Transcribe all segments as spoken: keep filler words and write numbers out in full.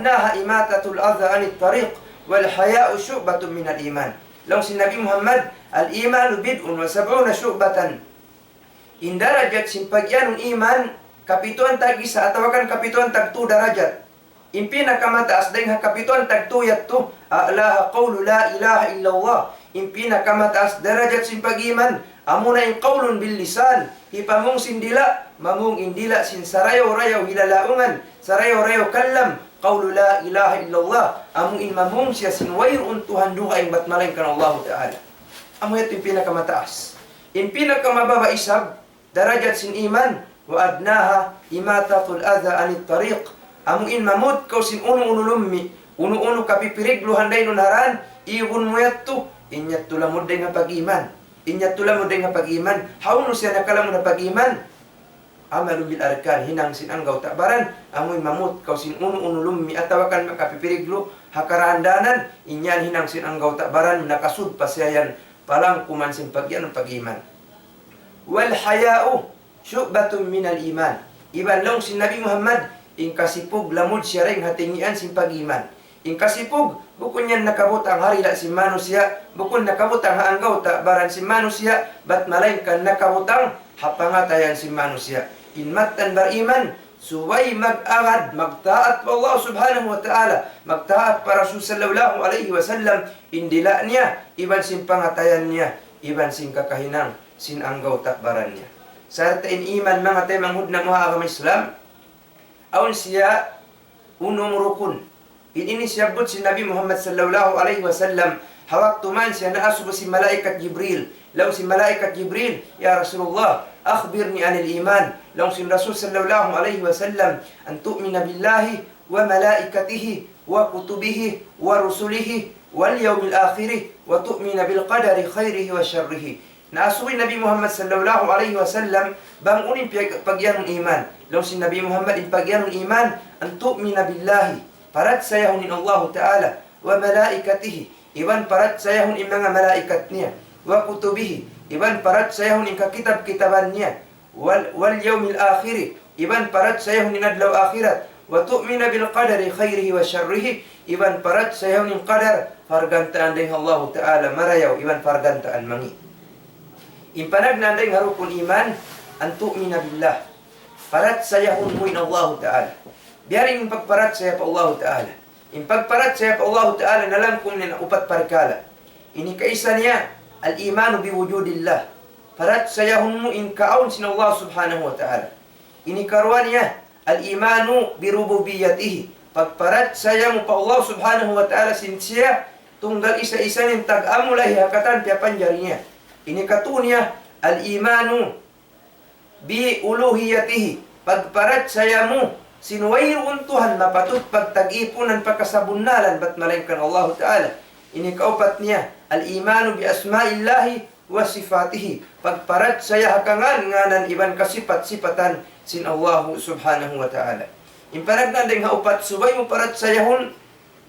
وأدناها إماطة الأذى عن الطريق والحياء شعبة من الإيمان. Laung sin Nabi Muhammad, الإيمان بضع وسبعون شعبة. In darajat sin pagiyanun iman, kapituan tag-isa atawa kan kapituan tagtu darajat. In pinakamataas dayn ha kapituan tagtu yadtu, أعلاها قول لا إله إلا الله. In pinakamataas darajat sin pag-iman, amuna in قول باللسان, hipamung sin dila', mamung in dila' sin sarayaw-rayaw hilalaungan, sarayaw-rayaw kalam, قول لا إله إلا الله, amu in mamung siya sin wayruun Tuhan dugaing bat malaingkan Allahu Ta'ala. Amu yadtu in pinakamataas. In pinakamababa' isab, darajat sin iman, وأدناها إماطة الأذى عن الطريق. Amu in mamut kaw sin unu-unu lummi', unu-unu kapipirigluhan dayn duun ha dān, igun mu yadtu, in yadtu lamud dayn ha pag-iman. In yadtu lamud dayn ha pag-iman. Hawnu siya nakalamud ha pag-iman? عمل بالأركان, hinang sin anggawta' baran, amu in mamut kaw sin unu-unu lummi' atawa kan makapipiriglu ha karahandanan, in yan hinang sin anggawta' baran, nakasud pa siya yan, palangkuman sin pag-iyan, pag-iman. والحياء شعبة من الإيمان. Iban laung sin Nabi Muhammad, in kasipug lamud siya dayn ha tingian sin pag-iman. In kasipug, bukun yan nakabutang ha dila' sin manusiya', bukun nakabutang ha anggawta' baran sin manusiya', bat malaingkan nakabutang ha pangatayan sin manusiya'. In mattan bariman, subay mag-agad, magtaat pa Allah Subhanahu wa Ta'ala, magtaat pa Rasul sallallahu alayhi wasallam, in dila' niya, iban sin pangatayan niya, iban sin kakahinang sin anggawta' baran niya. Sarta' in iman, manga taymanghud namu' ha agama Islam, awn siya unum rukun. In ini siyabbut sin Nabi Muhammad sallallahu alayhi wasallam, ha waktu man siya naasubu sin malaikat Jibril. Laung sin malaikat Jibril, يا رسول الله، أخبرني عن الإيمان. Laung sin Rasul sallallahu alayhi wasallam, أن تؤمن بالله وملائكته وكتبه ورسله واليوم الآخر وتؤمن بالقدر خيره وشره. Naasubu in Nabi Muhammad sallallahu alayhi wasallam, bang unu in pag-, pagiyanun iman. Laung sin Nabi Muhammad, in pagiyanun iman, أن تؤمن بالله, parachayahun in Allahu Ta'ala, وملائكته, iban parachayahun in manga malaikat niya, وكتبه, iban parachayahun in kakitab-kitaban niya, وال-، واليوم الآخر, iban parachayahun in adlaw akhirat, وتؤمن بالقدر خيره وشره, iban parachayahun in qadar, pargantaan dayn ha Allahu Ta'ala marayaw, iban pargantaan mangi'. In panagnaan dayn ha rukun iman, أن تؤمن بالله. Parachayahun mu in Allahu Ta'ala. Biya' diin in pagparachaya pa Allahu Ta'ala? In pagparachaya pa Allahu Ta'ala nalangkum niya ha upat parkala'. Ini kaisa niya, الإيمان بوجود الله. Parachayahun mu in kaawn sin Allah Subhanahu wa Ta'ala. Ini karuwa niya, الإيمان بربوبيته. Pagparachaya mu pa Allah Subhanahu wa Ta'ala sin siya tunggal isa-isa in tag-amulahi ha katan piyapanjari niya. Ini katu niya, الإيمان بألوهيته, pagparachaya mu sin wayruun Tuhan mapatut pagtag-ipunan pa kasabunnalan bat malaingkan Allahu Ta'ala. Ini kaupat niya, الإيمان بأسماء الله وصفاته, pagparachaya ha kangan-nganan iban kasipat-sipatan sin Allahu Subhanahu wa Ta'ala. In panagnaan dayn ha upat, subay mu parachayahun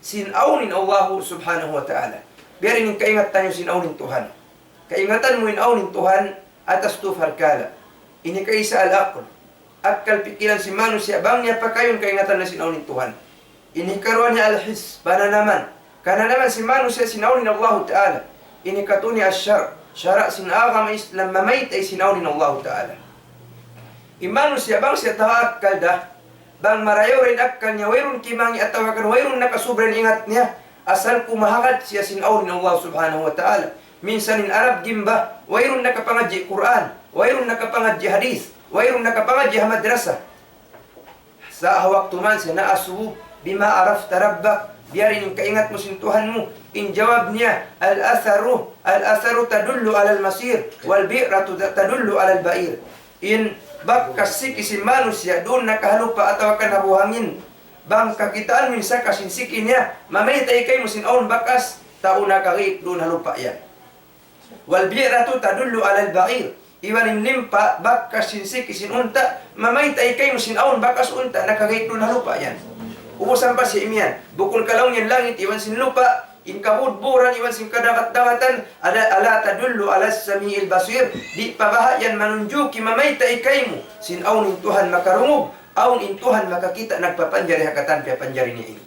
sin awn in Allahu Subhanahu wa Ta'ala. Biya' diin in kaingatan niyu sin awn in Tuhan? Kaingatan mu in awn in Tuhan, atas tu parkala'. Ini kaisa العقل. Akkal pikilan sin manusiya' bang niya pakayun kaingatan niya sin awn in Tuhan. Ini karuwa niya الحس, pananaman. Kananaman sin manusiya' sin awn in Allahu Ta'ala. Ini katu niya الشرع. Sara' sin agama Islam mamayta' sin awn in Allahu Ta'ala. In manusiya' bang siya taga akkal da, bang marayaw da in akkal niya, wayruun kimangi' atawa kan wayruun nakasubra in ingat niya, asal kumahagad siya sin awn in Allah Subhanahu wa Ta'ala. Minsan in Arab gimba, wayruun nakapangadji' Qur'an, wayruun nakapangadji' hadith, wayruun nakapangadji' ha madrasa. Sa' ha waktu man siya naasubu, بما عرفت ربك, biya' diin in kaingat mu sin Tuhan mu? In jawab niya, الأثر، الأثر تدل على المصير، والبعرة تدل على البعير. In bakas siki sin manusiya' duun na ha lupa' atawa kan ha buhangin. Bang kakitaan mu in saka sin siki niya, mamayta' kaymu sin awn bakas tau nakagait duun ha lupa' yan. والبعرة تدل على البعير. Iban in limpa', bakas sin siki sin unta', mamayta' kaymu sin awn bakas unta' nakagait duun ha lupa' yan. Ubus ampa sin imiyan, bukun kalaung in langit iban sin lupa', in kabudburan iban sin kadagat-dagatan, ada, ألا تدل على السميع البصير, di' pa baha' yan manunjuki mamayta' kaymu sin awn in Tuhan makarungug, awn in Tuhan makakita' nagpapanjari ha katan piyapanjari niya ini.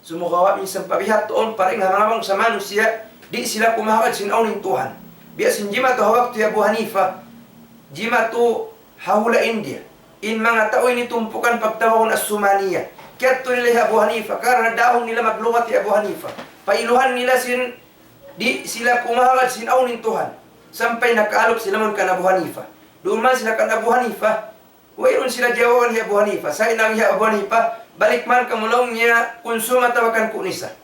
Sumagawa' minsan pa biha' tuud pa dayn ha manga bangsa manusiya', di' sila kumahagad sin awn in Tuhan. Biya' sin jimatu ha waktu hi Abu Hanifa, jimatu ha hula' India. In manga tau ini tumpukan pagtawagun As-Sumaniya. Kiyadtu nila hi Abu Hanifa, karna' dahun nila maglugat hi Abu Hanifa. Pailuhan nila sin di' sila kumahagad sin awn in Tuhan. Sampay nakaalup sila mawn kan Abu Hanifa. Duun mawn sila kan Abu Hanifa. Wayruun sila jawaban hi Abu Hanifa. Sa' in laung hi Abu Hanifa, balik man kamu laung niya kunsum atawa kan kunisa.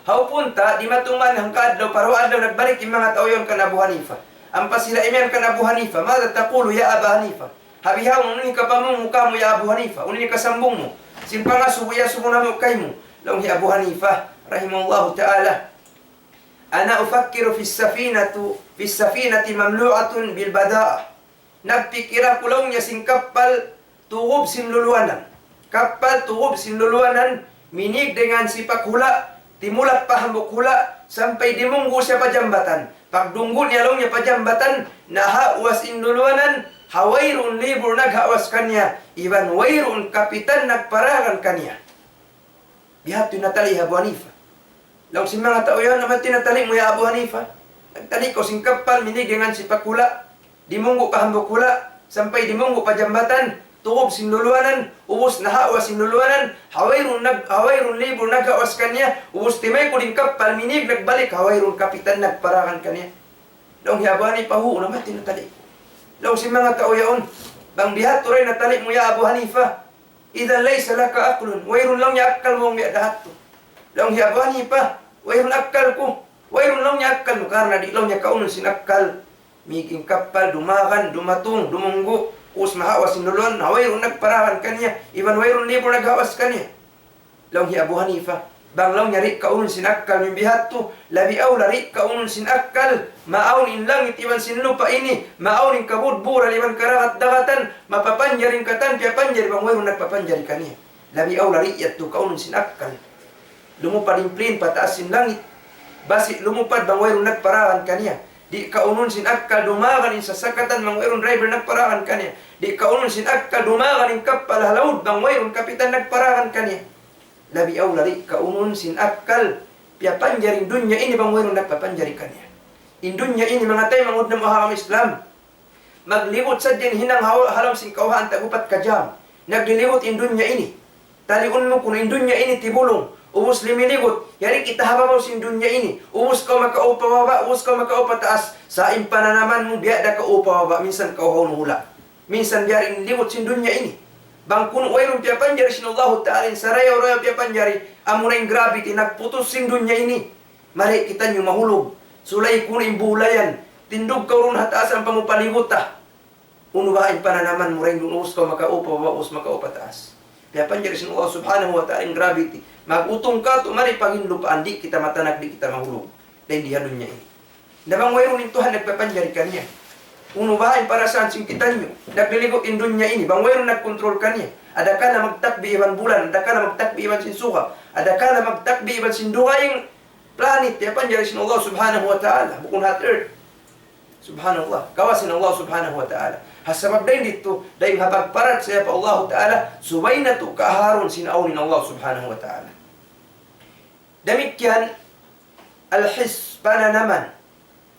Hawpunta, dimatung man hangka adlaw, pa duwa adlaw nagbalik in manga tau yaun kan Abu Hanifa. Ampa sila imiyan kan Abu Hanifa, ماذا تقول يا أبا حنيفة؟ Ha bihaun, unu in hikapamung mu kāmu' ya Abu Hanifa, unu in hikasambung mu sin pangasubu-asubu namu' kaymu? Laung hi Abu Hanifa, rahimahullahu ta'ala, أنا أفكر في السفينة، في السفينة مملوءة بالبضائع. Nagpikil aku laung niya sin kappal tugub sin luluanan. Kappal tugub sin luluanan, minīg dayn ha sipak hula', timulak pa hambuuk hula', sampay dimunggu' siya pa jambatan. Pagdunggu' niya laung niya pa jambatan, nahawas in luluanan, ha wayruun libur naghawas kaniya, iban wayruun kapitan nagparagan kaniya. Bihadtu in natali' hi Abu Hanifa. Laung sin manga tau yaun, "Unu in tinatali' mu ya Abu Hanifa?" "Nagtali' kaw sin kappal, minīg dayn ha sipak hula', dimunggu' pa hambuuk hula', sampay dimunggu' pa jambatan, tugub sin luluanan, ubus nahawas in luluanan, ha wayruun nag-, ha wayruun libur naghawas kaniya, ubus timaykud in kappal, minīg nagbalik, ha wayruun kapitan nagparagan kaniya." Laung hi Abu Hanifa, "Huun, unu in tinatali' ku." Laung sin manga tau yaun, "Bang bihadtu da in natali' mu ya Abu Hanifa, إذا ليس لك عقل. Wayruun laung niya akkal mu bang biya' da hadtu." Laung hi Abu Hanifa, "Wayruun akkal ku." "Wayruun laung niya akkal mu, karna' di' laung niya kaunun sin akkal. Mīg in kappal, dumagan, dumatung, dumunggu', ubus mahawas in luluanan, ha wayruun nagparagan kaniya, iban wayruun libur naghawas kaniya." Laung hi Abu Hanifa, "Bang laung niya di' kaunun sin akkal mu in bihadtu, labi awla di' kaunun sin akkal, maawn in langit iban sin lupa' ini, maawn in kabudburan iban karagat-dagatan, mapapanjari in katan piyapanjari bang wayruun nagpapanjari kaniya. Labi awla di' yadtu kaunun sin akkal. Lumupad in plane pataas sin langit, basi' lumupad bang wayruun nagparagan kaniya. Di' kaunun sin akkal dumagan in sasakatan bang wayruun driver nagparagan kaniya. Di' kaunun sin akkal dumagan in kappal ha laud bang wayruun kapitan nagparagan kaniya. Labi awla di' kaunun sin akkal piyapanjari in dunya ini bang wayruun nagpapanjari kaniya." In dunya ini, manga taymanghud namu' ha agama Islam, maglibut sadja in hinang ha, ha lawm sin kawhaan tag-upat ka jam. Naglilibut in dunya ini. Taliun mu kunu' in dunya ini tibulung. Ubus limilibut. Yari kita ha babaw sin dunya ini. Ubus kaw makaupa baba', ubus kaw makaupa taas. Sa' in pananaman mu biya' da kaw upa baba', minsan kaw ha unu hula'. Minsan biya' diin in libut sin dunya ini. Bang kunu' wayruun piyapanjari sin Allahu Ta'ala, in sarayaw-rayaw piyapanjari, amuna in gravity, nagputus sin dunya ini. Mari kitaniyu mahulug. Sulay kunu' in bulayan. Tindug kaw duun ha taas ampa mu palibuta. Unu baha' in pananaman mu dayn duun, ubus kaw makaupa baba', ubus makaupa taas. Piyapanjari sin Allah Subhanahu wa Ta'ala in gravity. Mag-utung katu', mari pa ginlupaan, di' kita matanak, di' kita mahulug dayn di ha dunya ini. Na bang wayruun in Tuhan nagpapanjari kaniya, unu baha' in parasahan sin kitaniyu? Naglilibut in dunya ini, bang wayruun nagkontrol kaniya. Adakala magtakbi iban bulan, adakala magtakbi iban sin suga, adakala magtakbi iban sin dugaing planet, piyapanjari sin Allah Subhanahu wa Ta'ala, bukun ha earth. Subhanallah, kawa sin Allah Subhanahu wa Ta'ala. Ha sabab dayn didtu, dayn ha pagparachaya pa Allah Ta'ala, subay natu' kaaharun sin awn in Allah Subhanahu wa Ta'ala. Damikkiyan, al-hiss, pananaman.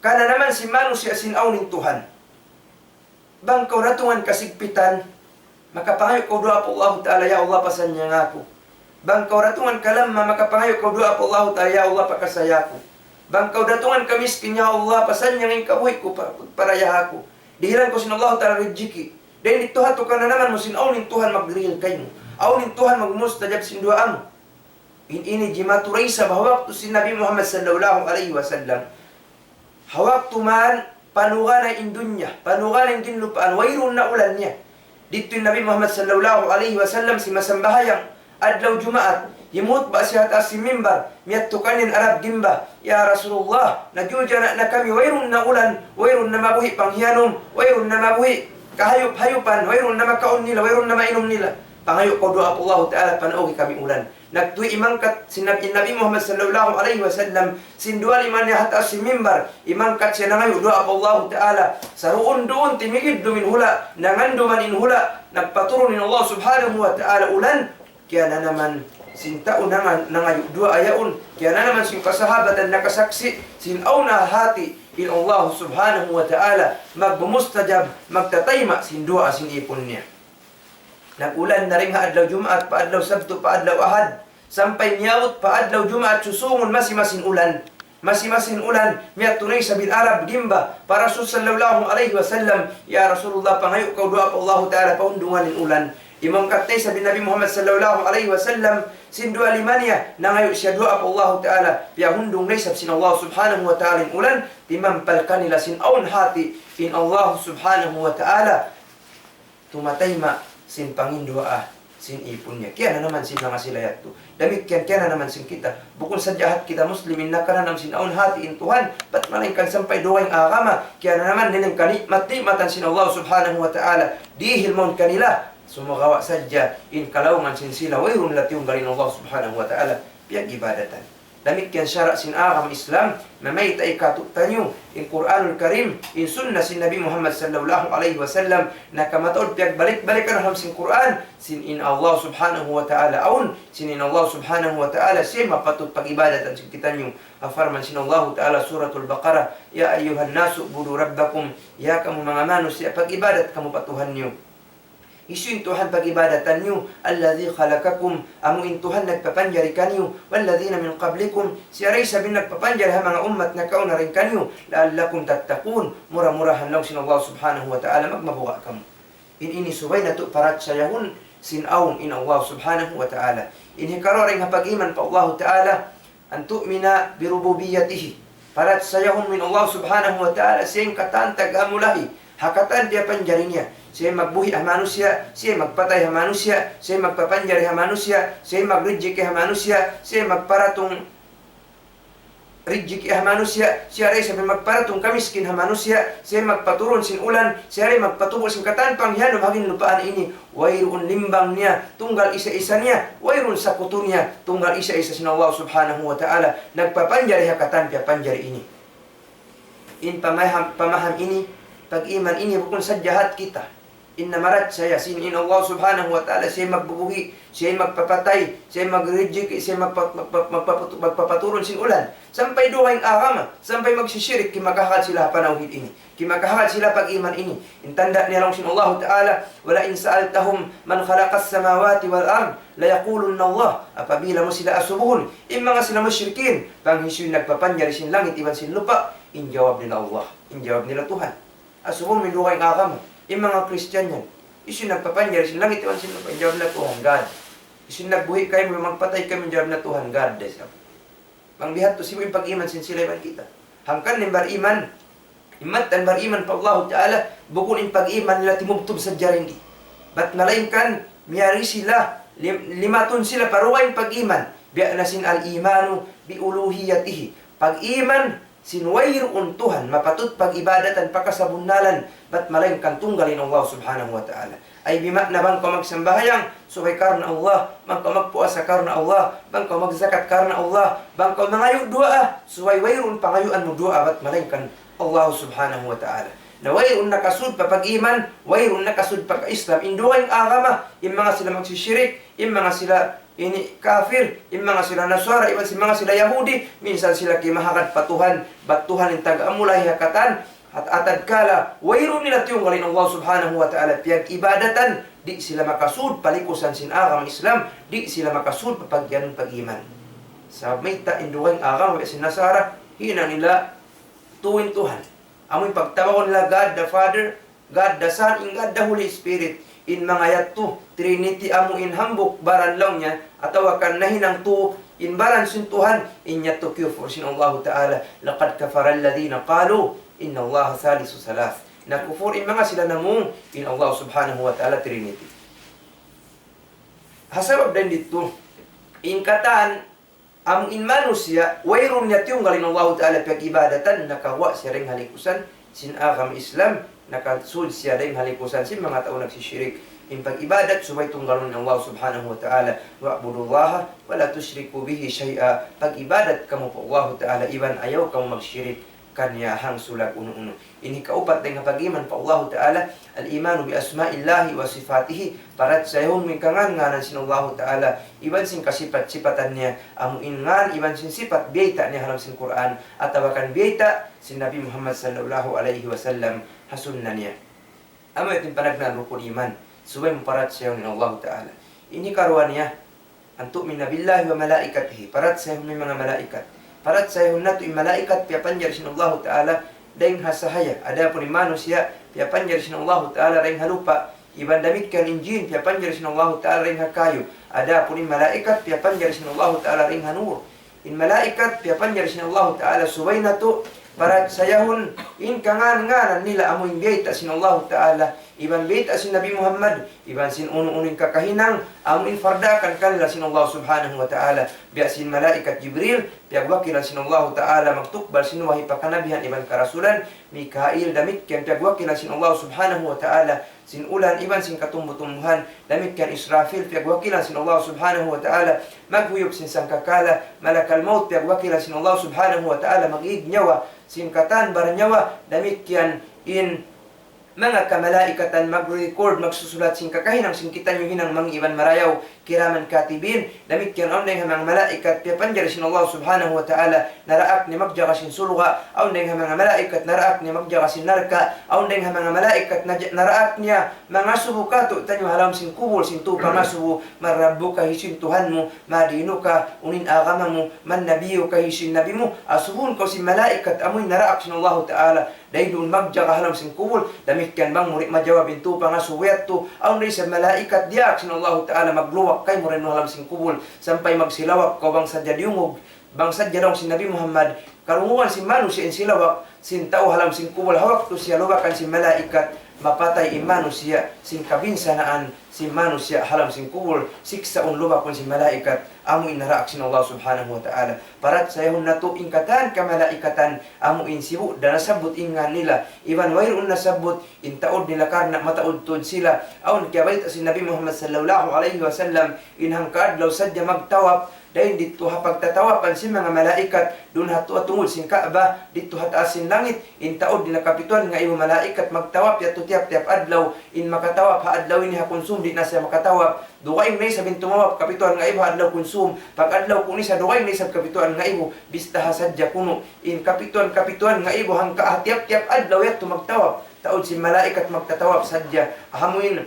Kananaman sin manusiya' sin awn in Tuhan. Bang kaw datungan kasigpitan, makapangayu' kaw duwaa pa Allahu Ta'ala, "Ya Allah, pasannyanga aku." Bang kaw datungan kalamma, makapangayu' kaw duwaa pa Allahu Ta'ala, "Ya Allah, pakasaya aku." Bang kaw datungan kamiskin, "Ya Allah, pasannyanga in kabuhi' ku, pa-, pagparayaha aku." Dihilan kaw sin Allahu Ta'ala rijiki'. Dayn didtu ha tuud kananaman mu sin awn in Tuhan magdihil kaymu. Awn in Tuhan magmustajab sin duwaa mu. In ini jimatu da isab ha waktu sin Nabi Muhammad sallallahu alayhi wasallam. Ha waktu man, panuganay in dunya, panuganay in ginlupaan, wayruun na ulan niya. Didtu in Nabi Muhammad sallallahu alayhi wasallam simasambahayang adlaw Jumaat, himutba' siya ha taas sin mimbar, miyadtu kaniya in Arab gimba, "Ya Rasulullah, najuljana' na kami, wayruun na ulan, wayruun na mabuhi' panghiyanum, wayruun na mabuhi' kahayup-hayupan, wayruun na makaun nila, wayruun na mainum nila. Pangayu' kaw duwaa pa Allahu Ta'ala, panaugi kami ulan." Nagtuy imangkat sin Nabi, Nabi Muhammad sallallahu alayhi wasallam, sin duwa lima niya ha taas sin mimbar, imangkat siya nangayu' duwaa pa Allahu Ta'ala. Saruun-duun timigidlum in hula', nanganduman in hula', nagpaturun in Allah Subhanahu wa Ta'ala ulan, kiyananaman Sin tau nanga-, nangayu' duwaa yaun, kiyananaman sin kasahabatan nakasaksi', sin awn hati in Allah Subhanahu wa Ta'ala magmumustajab, magtatayma' sin duwaa sin ipun niya. Nag-ulan na dayn ha adlaw Jumaat, pa adlaw Sabtu, pa adlaw Ahad, sampay miyabut pa adlaw Jumaat, susungun masi-masi in ulan. Masi-masi in ulan, miyadtu na isab in Arab, gimba pa Rasul sallallahu alayhi wasallam, "Ya Rasulullah, pangayu' kaw duwaa pa Allahu Ta'ala, pahundungan in ulan." Imam kattay sabi Nabi Muhammad sallallahu alayhi wasallam, sin duwa lima niya, nangayu' siya duwaa pa Allahu Ta'ala, piyahundung na isab sin Allah Subhanahu wa Ta'ala in ulan, timampal kanila sin awn hati in Allah Subhanahu wa Ta'ala tumatayma' sin panginduwaa sin ipun niya. Kiyananaman sin manga sila yadtu. Damikkiyan kiyananaman sin kita. Bukun sadja hat kita Muslimin nakananam sin awn hati in Tuhan, bat malaingkan sampay dugaing agama, kiyananaman nila in kanikmat-nikmatan sin Allah Subhanahu wa Ta'ala. Dihil mawn kanila, sumagawa' sadja in kalaungan sin sila, wayruun nila tiyunggal in Allah Subhanahu wa Ta'ala piyag-ibadatan. Damikkiyan sara' sin agama Islam, mamayta' katu'taniyu, in Qur'anul Karim, in sunnah sin Nabi Muhammad sallallahu alayhi wasallam, nakamataud piyagbalik-balikan ha lawm sin Qur'an, sin in Allah Subhanahu wa Ta'ala awn, sin in Allah Subhanahu wa Ta'ala siya mapatut pag-ibadatan sin kitaniyu. Ha parman sin Allah Ta'ala Suratul Baqarah, "يا أيها الناس اعبدوا ربكم." Ya kamu manga manusiya', pag-ibadat kamu pa Tuhan niyu. Hisiyu in Tuhan pag-ibadatan niyu? "الذي خلقكم." Amu in Tuhan nagpapanjari kaniyu. "والذين من قبلكم." Siya da isab in nagpapanjari ha manga ummat nakauna dayn kaniyu. "لعلكم تتقون." Mura-murahan laung sin Allah Subhanahu wa Ta'ala magmabuga' kamu. In ini subay natu' parachayahun sin awn in Allah Subhanahu wa Ta'ala. In hikaruwa dayn ha pag-iman pa Allah Ta'ala, أن تؤمن بربوبيته. Parachayahun mu in Allah Subhanahu wa Ta'ala, siya in katan tag-amulahi, ha katan piyapanjari niya. Siya in magbuhi' ha manusiya', siya in magpatay ha manusiya', siya in magpapanjari ha manusiya', siya in magrijiki ha manusiya', siya in magparatung rijiki ha manusiya', siya da isab in magparatung kamiskin ha manusiya', siya in magpaturun sin ulan, siya da in magpatubu' sin katan panghiyanum ha ginlupaan ini. Wayruun limbang niya, tunggal isa-isa niya, wayruun sakutu niya, tunggal isa-isa sin Allah Subhanahu wa Ta'ala, nagpapanjari ha katan piyapanjari ini. In pamaham, pamaham ini, pag-iman ini, bukun sadja hat kita in namarachaya sin in Allah Subhanahu wa Ta'ala, siya in magbubuhi', siya in magpapatay, siya in magrijiki, siya in magpa-, magpa-, magpapatu-, magpapaturun sin ulan. Sampay dugaing agama, sampay magsisirik, kimakahagad sila ha panawhid ini. Kimakahagad sila pag-iman ini. In tanda' niya laung sin Allahu Ta'ala, "ولئن سألتهم من خلق السماوات والأرض ليقولن الله." Apabila mu sila asubuhun, in manga sila mushrikin, bang hisiyu in nagpapanjari sin langit iban sin lupa', in jawab nila Allah. In jawab nila Tuhan. Asubuhun mu in dugaing agama, in manga Kristiyan yan. Hisiyu in nagpapanjari sin langit iban sin lupa', in jawab nila Tuhan, God. Hisiyu in nagbuhi' kaymu, magpatay kaymu, in jawab nila Tuhan, God da isab. Bang biya' hādtu sibu' in pag-iman sin sila iban kita. Hangkan in bariman, in mattan bariman pa Allahu Ta'ala, bukun in pag-iman nila timubtub sadja dayn di. Bat malaingkan, miyari sila, lim-, limatun sila pa dugaing pag-iman. Biya' na sin الإيمان بألوهيته. Pag-iman sin wayruun Tuhan mapatut pag-ibadatan pa kasabunnalan, bat malaingkan tunggal in Allah Subhanahu wa Ta'ala. Ay bima'na bang kaw magsambahayang, subay karna' Allah, bang kaw magpuasa karna' Allah, bang kaw magzakat karna' Allah, bang kaw mangayu' duwaa, subay wayruun pangayuan mu duwaa bat malaingkan Allah Subhanahu wa Ta'ala. Na wayruun nakasud pa pag-iman, wayruun nakasud pa ka-Islam. In dugaing agama, in manga sila magsisirik, in manga sila ini kafir, in manga sila Nasara, iban sin manga sila Yahudi, minsan sila kimahagad pa Tuhan, bat Tuhan in tag-amulahi ha katan, hat-, atatkala wayruun nila tiyunggal in Allah Subhanahu wa Ta'ala piyag-ibadatan, di' sila makasud pa likusan sin agama Islam, di' sila makasud pa pagyanun pag-iman. Sabab mayta', in dugaing agama biya' sin Nasara, hinang nila tū in Tuhan. Amu in pagtawagun nila God the Father, God the Son, and God the Holy Spirit. In manga yadtu, Trinity amu in hambuuk baran laung niya, atawa kan nahinang tū in baran sin Tuhan, in yadtu kiyufur sin Allahu Ta'ala. لقد كفر الذين قالوا إن الله ثالث ثلاثة. Nakufur in manga sila namung in Allah Subhanahu wa Ta'ala Trinity. Ha sabab dayn didtu, in katan amu in manusiya', wayruun niya tiyunggal in Allahu Ta'ala piyag-ibadatan, nakaguwa' siya dayn ha likusan sin agama Islam, nakasud siya dayn ha likusan sin manga tau nagsisirik. In pag-ibadat subay tunggalun in Allah Subhanahu wa Ta'ala. واعبدوا الله ولا تشركوا به شيئا. Pag-ibadat kamu pa Allahu Ta'ala, iban ayaw kamu magsirik. kaniya hangsulag unu-unu. Ini kaupat dayn ha pag-iman pa Allahu Ta'ala, الإيمان بأسماء الله وصفاته, parachayahun mu in kangān-ngānan sin Allahu Ta'ala, iban sin kasipat-sipatan niya, amu in ngān iban sin sipat biyayta' niya ha lawm sin Qur'an, atawa kan biyayta' sin Nabi Muhammad sallallahu alayhi wasallam ha sunna niya. Amu yadtu in panagnaan rukun iman, subay mu parachayahun in Allahu Ta'ala. Ini karuwa niya, أن تؤمن بالله وملائكته, parachayahun mu in manga malaikat. Parachayahun natu' in malaikat piyapanjari sin Allahu Ta'ala dayn ha sahaya. Adapun in manusiya' piyapanjari sin Allahu Ta'ala dayn ha lupa'. Iban damikkiyan in jin piyapanjari sin Allahu Ta'ala dayn ha kayu. Adapun in malaikat piyapanjari sin Allahu Ta'ala dayn ha nur. In malaikat piyapanjari sin Allahu Ta'ala, subay natu' parachayahun in kangān-ngānan nila amu in biyayta' sin Allahu Ta'ala, iban biyayta' sin Nabi Muhammad, iban sin unu-unu in kakahinang amu in pardaakan kanila sin Allah Subhanahu wa Ta'ala. Biya' sin malaikat Jibril, piyagwakilan sin Allahu Ta'ala magtukbal sin wahi pa kanabihan iban karasulan. Mikail damikkiyan piyagwakilan sin Allah Subhanahu wa Ta'ala sin ulan iban sin katumbu-tumbuhan. Damikkiyan Israfil piyagwakilan sin Allah Subhanahu wa Ta'ala maghuyup sin sangkakala. Malakal maut piyagwakilan sin Allah Subhanahu wa Ta'ala mag-ig nyawa sin katan barnyawa. Damikkiyan in manga kamalaikatan mag-record, magsusulat sin kakahinang sin kitaniyu hinang mangi' iban marayaw, kiraman katibin. Damikkiyan awn dayn ha manga malaikat piyapanjari sin Allah Subhanahu wa Ta'ala, naraak niya magjaga sin surga'. Awn dayn ha manga malaikat naraak niya magjaga sin narka'. Awn dayn ha manga malaikat na-, naraak niya mangasubu kātu'niyu ha lawm sin kubul sin tupa ngasubu, من ربك, hisiyu in Tuhan mu, ما دينك, unu in agama mu, من نبيك, hisiyu in nabi mu. Asubun kaw sin malaikat amu in naraak sin Allahu Ta'ala. Dayn duun magjaga ha lawm sin kubul, damikkiyan bang mu di' majawab in tupa ngasubu yadtu, awn da isab malaikat diyaak sin Allahu Ta'ala magluwak kaymu dayn duun ha lawm sin kubul, sampay magsilawak kaw bang sadja diyungug, bang sadja laung sin Nabi Muhammad, karungugan sin manusiya' in silawak sin tau ha lawm sin kubul, ha waktu siya luwakan sin malaikat, mapatay in manusiya' sin kabinsanaan sin manusiya' ha lawm sin kubul, siksaun luwakun sin malaikat, amu in naraak sin Allah Subhanahu wa Ta'ala. Parachayahun natu' in katan kamalaikatan, amu in sibu' da nasabbut in ngān nila, iban wayruun nasabbut in taud nila karna' mataud tuud sila. Awn kiyabayta' sin Nabi Muhammad sallallahu alayhi wasallam, in hangka adlaw sadja magtawap, dayn didtu ha pagtatawapan sin manga malaikat, duun ha tuwa tungud sin Ka'bah, didtu ha taas sin langit, in taud nila kapituan ngaibu malaikat magtawap yadtu tiyap-tiyap adlaw. In makatawap ha adlaw ini ha Kunsum, di' na siya makatawap. Dugaing na isab in tumawap kapituan ngaibu ha adlaw Kunsum. Pag-adlaw kunu' isab dugaing na isab kapituan ngaibu, bistaha sadja kunu'. In kapituan-kapituan ngaibu hangka ha tiyap-tiyap adlaw yadtu magtawap. Taud sin malaikat magtatawap sadja. Amu in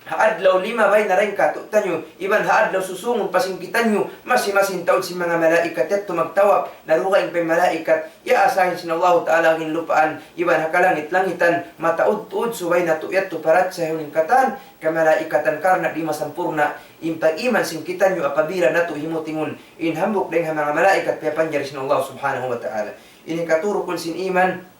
ha adlaw limabay na dayn kātu'niyu, iban ha adlaw susūngun pa sin kitaniyu, masi-masi in taud sin manga malaikat yadtu magtawap, na dugaing pa in malaikat, iyaasahin sin Allahu Ta'ala in lupaan, iban ha kalangit-langitan, mataud tuud. Subay natu' yadtu parachayahun in katan kamalaikatan karna' di' masampurna' in pag-iman sin kitaniyu apabila natu' himutingun in hambuuk dayn ha manga malaikat piyapanjari sin Allah Subhanahu wa Ta'ala. Ini katu' rukun sin iman,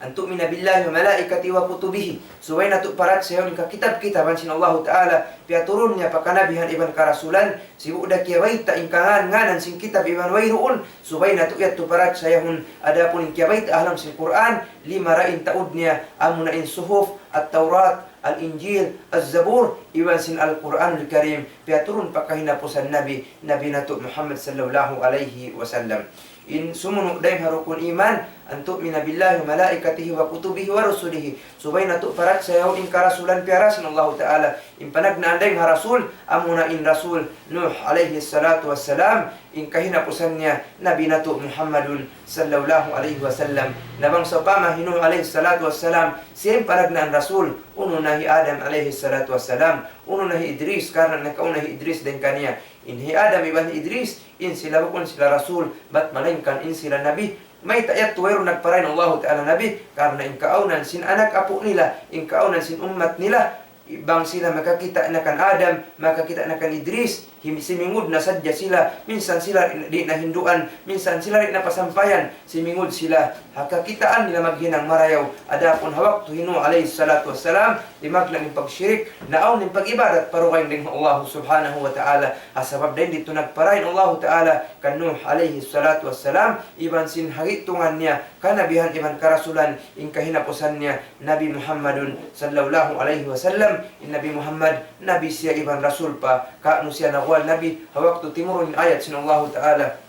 أن تؤمن بالله وملائكته وكتبه. Subay natu' parachayahun in kakitab-kitaban sin Allahu Ta'ala, piyaturun niya pa kanabihan iban karasulan, sibu' da kiyabayta' in kangān-ngānan sin kitab iban wayruun, subay natu' yadtu parachayahun. Adapun in kiyabayta' ha lawm sin Qur'an, lima ra in taud niya, amuna in suhuf, At-Tawrat, Al-Injil, Az-Zabur, iban sin Al-Qur'anul Karim, piyaturun pa kahinapusan Nabi, Nabi natu' Muhammad sallallahu alayhi wasallam. In sumunu' dayn ha rukun iman, أن تؤمن بالله وملائكته وكتبه ورسله. Subay natu' parachayahun in karasulan piyara sin Allahu Ta'ala. In panagnaan dayn ha rasul, amuna in Rasul Nuh alayhi salatu wassalam, in kahinapusan niya Nabi natu' Muhammadun sallallahu alayhi wasallam. Na bang sawpama hi Nuh alayhi salatu wassalam, siya in panagnaan rasul, unu na hi Adam alayhi salatu wassalam, unu na hi Idris, karna' nakauna hi Idris dayn kaniya. In hi Adam iban hi Idris, in sila bukun sila rasul, bat malaingkan in sila nabi. Mayta' yadtu wayruun nagpara in Allahu Ta'ala nabi, karna' in kaawnan sin anak apu' nila, in kaawnan sin ummat nila, bang sila makakita' na kan Adam, makakita' na kan Idris, him-, simingud na sadja sila, minsan sila di' na hinduan, minsan sila di' na pasampayan, simingud sila ha kakitaan nila maghinang marayaw. Adapun ha waktu hi Nuh alayhi salatu wassalam, dimagna' in pagshirik, naawn in pag-ibadat pa dugaing dayn ha Allah Subhanahu wa Ta'ala. Ha sabab dayn didtu nagpara in Allahu Ta'ala kan Nuh alayhi salatu wassalam, iban sin ha gi'tungan niya kanabihan iban karasulan, in kahinapusan niya Nabi Muhammadun sallallahu alayhi wasallam. In Nabi Muhammad, nabi siya iban rasul pa, kaunu siya nagwal nabi, ha waktu timurun in ayat sin Allahu Ta'ala,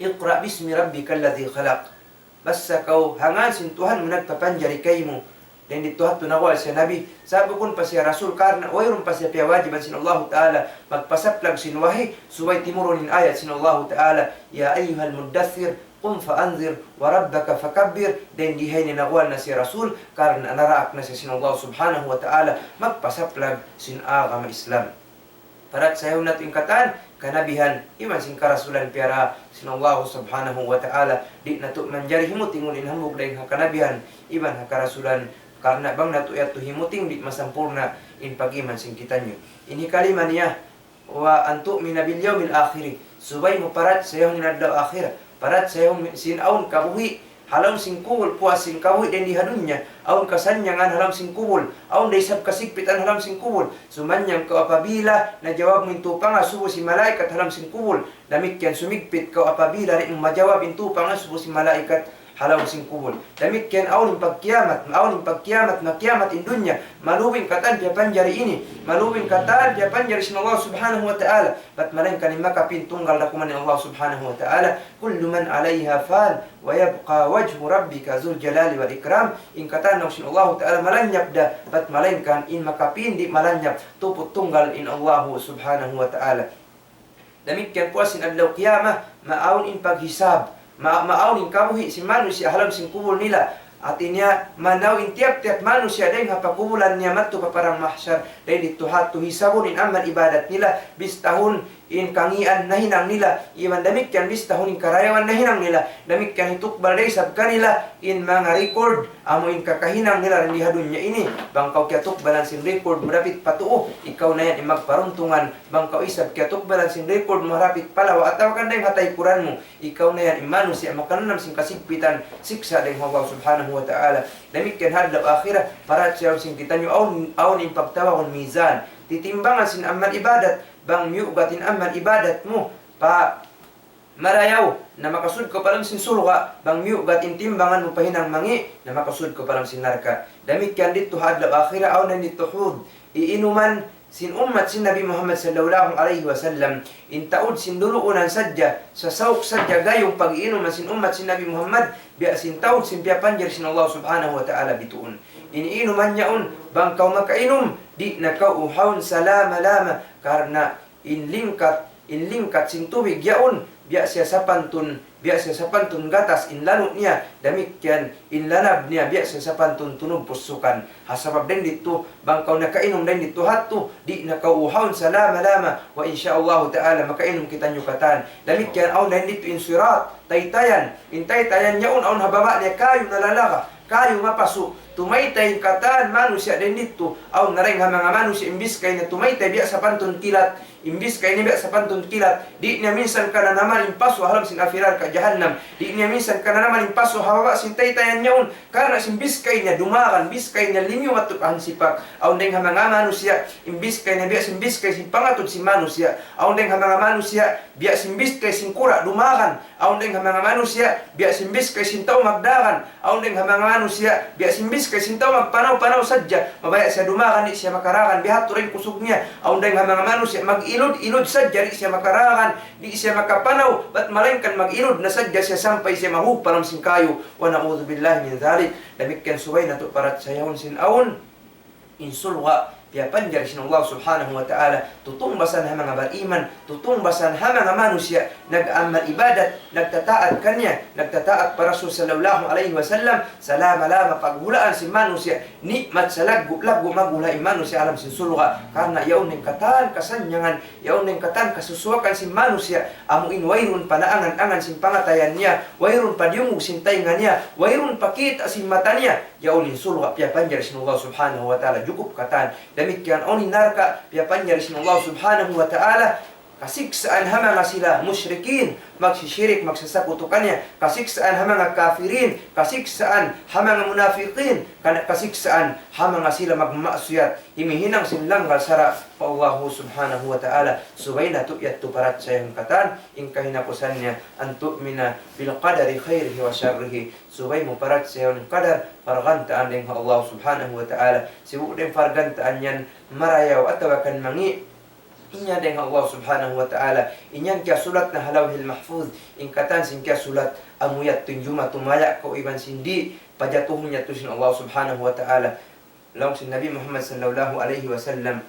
اقرأ باسم ربك الذي خلق. Basta kaw ha ngan sin Tuhan mu nagpapanjari kaymu. Dayn didtu ha yadtu nagwal siya Nabi. Sa' bukun pa siya Rasul karna' wayruun pa siya piyawajiban sin Allahu Ta'ala magpasaplag sin wahi, subay timurun in ayat sin Allahu Ta'ala, يا أيها المدثر قم فأنذر وربك فكبر. Dayn di ha ini nagwal na siya Rasul karna' naraak na siya sin Allah Subhanahu wa Ta'ala magpasaplag sin agama Islam. Parachayahun natu' in katan kanabihan iban sin karasulan piyara sin Allah Subhanahu wa Ta'ala. Di' natu' manjari himutingun in hambuuk dayn ha kanabihan iban ha karasulan, karna' bang natu' yadtu himuting di' masampurna' in pag-iman sin kitaniyu. In hikalima niya, وأن تؤمن باليوم الآخر. Subay mu parachayahun in adlaw akhirat. Parachayahun sin awn kabuhi' ha lawm sin kubul, puas sin kabuhi' dayn di ha dunya. Awn kasannyangan ha lawm sin kubul. Awn da isab kasigpitan ha lawm sin kubul. Sumannyang kaw apabila najawab mu in tūpanga subu sin malaikat ha lawm sin kubul. Damikkiyan sumigpit kaw apabila di' mu majawab in tūpanga subu sin malaikat ha lawm sin kubul. Damikkiyan awn in pagkiyamat, awn in pagkiyamat, makiyamat in dunya. Maluwi in katan piyapanjari ini, maluwi in katan piyapanjari sin Allah Subhanahu wa Ta'ala. Bat malaingkan in makapin tunggal da kuman in Allah Subhanahu wa Ta'ala. كل من عليها فان ويبقى وجه ربك ذو الجلال والإكرام. In katan laung sin Allah Ta'ala malanyap da, bat malaingkan in makapin di' malanyap, tuput tunggal in Allah Subhanahu wa Ta'ala. Damikkiyan puas sin adlaw qiyamah, maawn in paghisab, ma-, maawn in kabuhi' sin manusiya' ha lawm sin kubul nila. Hāti niya, manaw in tiyap-tiyap manusiya' dayng ha pakubulan niya madtu pa parang mahsar, dayn didtu ha yadtu hisabun in amal ibadat nila, bistahun in kangīan nahinang nila, iban damikkiyan bistahun in karayawan nahinang nila, damikkiyan hitukbal da isab kanila in manga record, amu in kakahinang nila dayn di ha dunya ini. Bang kaw kiyatukbalan sin record mu dapit pa tuu, ikaw na yan in magparuntungan. Bang kaw isab kiyatukbalan sin record mu ha dapit pa lawa atawa kan dayng ha taykuran mu, ikaw na yan in manusiya' makananam sin kasigpitan, siksa' dayng ha Allah Subhanahu wa Ta'ala. Damikkiyan ha adlaw akhirat, parachayahun sin kitaniyu awn, awn in pagtawagun mizan. Titimbangan sin amal ibadat, bang miyugat in amal ibadat mu pa marayaw, na makasud kaw pa lawm sin surga', bang miyugat in timbangan mu pa hinang mangī', na makasud kaw pa lawm sin narka'. Damikkiyan didtu ha adlaw akhirat, awn na didtu hud, iinuman sin ummat sin Nabi Muhammad sallallahu alayhi wasallam, in taud sin duluunan sadja, sasauk sadja gayung pag-iinuman sin ummat sin Nabi Muhammad, biya' sin taud sin piyapanjari sin Allah Subhanahu wa Ta'ala bituun. In iinuman yaun, bang kaw makainum, di' na kaw uhawun salama-lama, karna' in lingkat, in lingkat sin tubig yaun, biya' siya sapantun, biya' siya sapantun gatas in lanut niya, damikkiyan in lanab niya, biya' siya sapantun tunug pusukan. Ha sabab dayn didtu, bang kaw nakainum dayn didtu ha yadtu, di' na kaw uhawun salama-lama, wa insya Allahu Ta'ala makainum kitaniyu katan. Damikkiyan awn dayn didtu in sirat, taytayan, in taytayan yaun awn ha baba' niya kayu nalalaga, kayu mapasu', tumaytay in katan manusiya' dayn didtu, awn na dayng ha manga manusiya' in biskay niya tumaytay biya' sapantun kilat, in biskay niya biya' sapantun kilat, di' niya minsan kananaman in pasu' ha lawm sin api narka' jahannam, di' niya minsan kananaman in pasu' ha baba' sin taytayan yaun, karna' sin biskay niya dumagan, biskay niya limiyu madtu pa hansipak. Awn dayng ha manga manusiya', in biskay niya biya' sin biskay sin pangatud sin manusiya', awn dayng ha manga manusiya', biya' sin biskay sin kura' dumagan, awn dayng ha manga manusiya', biya' sin biskay sin tau magdagan, awn dayng ha manga manusiya', biya' sin biskay sin tau magpanaw-panaw sadja, mabaya' siya dumagan, di' siya makaragan, bihadtu da in kusug niya. Awn dayng ha manga manusiya', mag-ilud-ilud sadja, di' siya makaragan, di' siya makapanaw, bat malaingkan mag-ilud na sadja siya sampay siya mahug pa lawm sin kayu. Wa na'udhu billahi min dhalik. Damikkiyan subay natu' parachayahun sin awn in surga' piyapanjari sin Allah Subhanahu wa Ta'ala, tutungbasan ha manga bariman, tutungbasan ha manga manusiya' nag-amal ibadat, nagtataat kaniya, nagtataat pa Rasul sallallahu alayhi wasallam, salama-lama paghulaan sin manusiya', ni'mat salaggu'-laggu' maghula' in manusiya' ha lawm sin surga', karna' yaun na in katan kasannyangan, yaun na in katan kasusuwakan sin manusiya', amu in wayruun pa naangan-angan sin pangatayan niya, wayruun pa diyungug sin taynga niya, wayruun pa kita' sin mata niya, yaun in surga' piyapanjari sin Allah Subhanahu wa Ta'ala, jukup katan. Damikkiyan awn in narka' piyapanjari sin Allah Subhanahu wa Ta'ala, kasiksaan ha manga sila mushrikin, magsishirik, magsasakutu kaniya, kasiksaan ha manga kafirin, kasiksaan ha manga munafiqin, kana kasiksaan ha manga sila magmaksiyat, himihinang sin langgal sara' pa Allah Subhanahu wa Ta'ala. Subay natu' yadtu parachayahun katan, in kahinapusan niya, أن تؤمن بالقدر خيره وشره. Subay mu parachayahun in qadar, pargantaan dayng ha Allah Subhanahu wa Ta'ala. Sibu' da in pargantaan yan marayaw atawa kan mangī', niya dayn ha Allah Subhanahu wa Ta'ala. In yan kiyasulat na ha Lawhil Mahfuz, in katan sin kiyasulat, amu yadtu in jumatu maya' kaw iban sin di' pajatuhun yadtu sin Allah Subhanahu wa Ta'ala. Laung sin Nabi Muhammad sallallahu alayhi wasallam,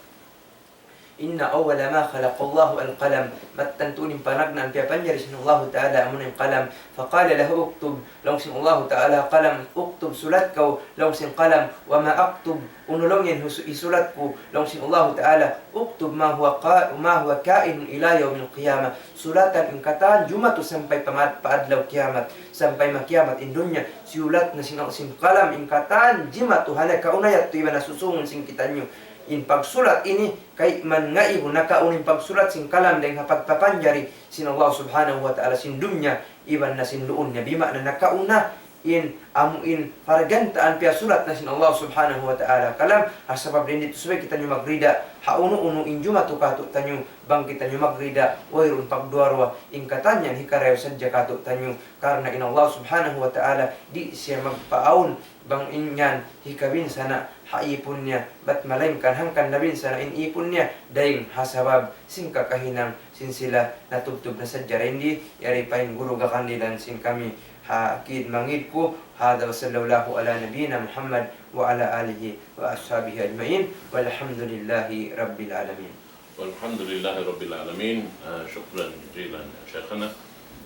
إن أول ما خلق الله القلم. Mattan tuud in panagnaan piyapanjari sin Allah Ta'ala amuna in qalam. فقال له اكتب. Laung sin Allah Ta'ala, qalam, uktub, sulat kaw. Laung sin qalam, وما أكتب. Unu laung yan hus-, hisulat ku? Laung sin Allah Ta'ala, اكتب ما هو قا-، ما هو كائن إلى يوم القيامة. Sulatan in katan jumatu sampay pa mad-, pa adlaw kiyamat, sampay makiyamat in dunya. Siyulat na sin, sin qalam in katan jimatu ha nakauna yadtu iban ha susungun sin kitaniyu. In pagsulat ini, kayman ngaibu nakauna in pagsulat sin qalam dayn ha pagpapanjari sin Allah Subhanahu wa Ta'ala sin dunya iban na sin dunya. Bima'na nakauna in amu in pargantaan piyasulat na sin Allah Subhanahu wa Ta'ala qalam, ha sabab dayn ditu subay kitaniyu magrida ha unu-unu in jumatu kātu'niyu, bang kitaniyu magrida wayruun pagduwa-ruwa, in katan yan hikarayaw sadja kātu'niyu, karna' in Allah Subhanahu wa Ta'ala di' siya magpaawn bang in yan hikabinsana' ha ipun niya, bat malaingkan hangkan nabinsana' in ipun niya, dayn ha sabab sin kakahinang sin sila natubtub na sadja dayn di, yari pa in guru gakandilan sin kami ha kid mangid ku. هذا وصلى الله على نبينا محمد وعلى آله وأصحابه أجمعين والحمد لله رب العالمين. والحمد لله رب العالمين. Ah, shukran jazilan, Shaykhana.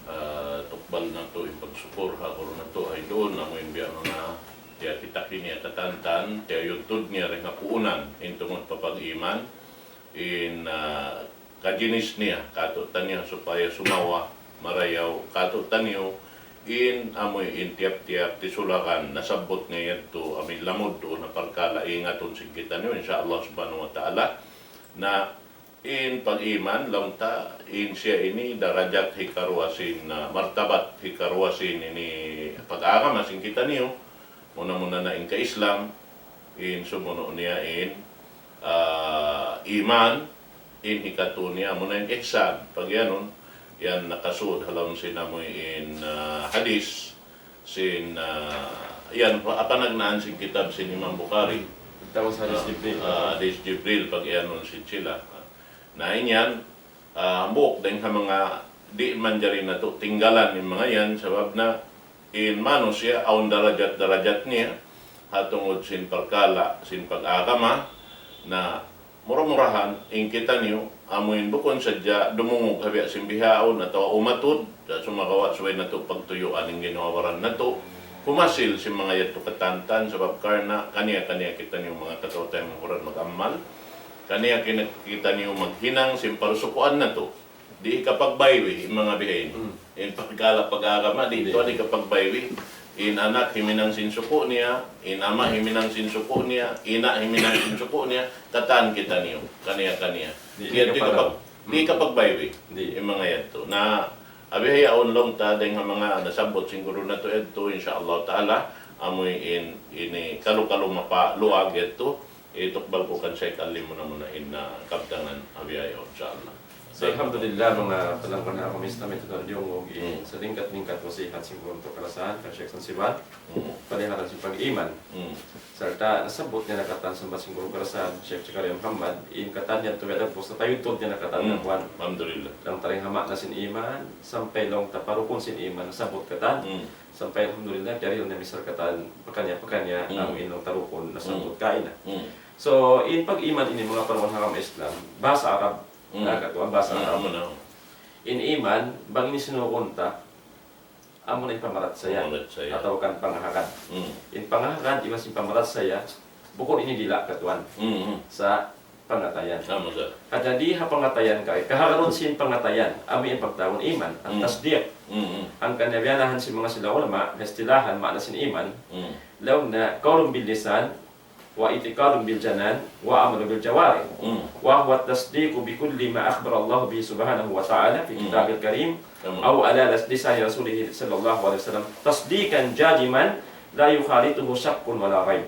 Ah, tukbal natu' in pagsukur ha guru natu' ha idun, amu in biya' manga tiyakita' kaniya katantan, tiyayuntud niya dayn ha puunan, in tungud pa pag-iman, in, ah, kajinis niya kātu'niyu supaya sumawa marayaw kātu'niyu, in amu in tiyap-tiyap tisulakan nasabbut niya yadtu, amu in lamud duun na parkala' ingatun sin kitaniyu, insya Allah Subhanahu wa Ta'ala. Na in pag-iman, laung ta, in siya ini darajat hikaruwa sin, ah, martabat hikaruwa sin ini pag-agama sin kitaniyu, muna-muna na in ka-Islam, in sumunu' niya in, ah, iman, in hikatu niya amuna in ihsan. Pagiyanun, yan nakasud ha lawm sin amu in, ah, hadis, sin, ah, yan, pa-, panagnaan sin kitab sin Imam Bukhari. Tawag sa hadis Jibril. Ah, hadis Jibril, pagiyanun sin sila. Na in yan, ah, hambuuk dayn ha manga di' manjari natu' tinggalan in manga yan, sabab na in manusiya' awn darajat-darajat niya, ha tungud sin parkala' sin pag-agama, na mura-murahan in kitaniyu, amu in bukun sadja dumungug ha biya' sin bihaun atawa umatud, sa' sumagawa' subay natu' pagtuyuan in ginhawa-baran natu', humasil sin manga yadtu katantan, sabab karna' kaniya-kaniya kitaniyu manga kataw-taymanghuran mag-amal, kaniya kina-, kitaniyu maghinang sin parusukuan natu'. Di' hikapagbaywi in manga bihaini. Hmm. In pagkala pag-agama, di' tuwan hikapagbaywi. In anak himinang sin suku' niya, in ama' himinang sin suku' niya, ina' himinang sin suku' niya, katan kitaniyu, kaniya-kaniya. Di' hikapag-, di' hikapagbaywi in manga yadtu. Na, abi hayaun laung ta, dayn ha manga nasabbut sin guru natu' yadtu, insya Allah Ta'ala, amu in, ini kalu-kalu mapaluag yadtu, itukbal ku kan Shaykh Alim muna-muna in, ah, kabtangan abi hayaun, insya Allah. So, alhamdulillah, manga palangga' ha agama Islam, yadtu na diyungug in salingkat-lingkat nasihat sin guru natu' kalasahan, kan Shaykh Sansiban, palihalan sin pag-iman. Sarta' nasabbut niya na katan sambat sin guru kalasahan, Shaykh Zakaria Muhammad, in katan yadtu biya' da pus, napayuntud niya na katan na kuwan. Alhamdulillah. Laung ta dayn ha ma'na sin iman, sampay laung ta pa rukun sin iman, nasabbut katan. Sampay alhamdulillah, kiyarihil na misal katan pakaniya-pakaniya, amu in laung ta rukun, nasabbut kaina. So, in pag-iman ini, manga palangga' ha agama Islam, bahasa Arab, na katuan, bahasa Arab. In iman, bang ini sinukun ta, amuna in pamarachaya, atawa kan pangahagad. In pangahagad, iban sin pamarachaya, bukun ini dila' katuan. Sa' pangatayan. Jadi ha pangatayan kay, kahagarun sin pangatayan, amu in pagtawagun iman, at-tasdiq. Hangkan na biya' na sin manga sila ulama, istilahan, ma'na sin iman, laung na, قول باللسان، واعتقاد بالجنان، وعمل بالجوارح، وهو التصديق بكل ما أخبر الله به سبحانه وتعالى في كتابه الكريم، أو على لسان رسوله صلى الله عليه وسلم، تصديقا جازما لا يخالطه شك ولا ريب.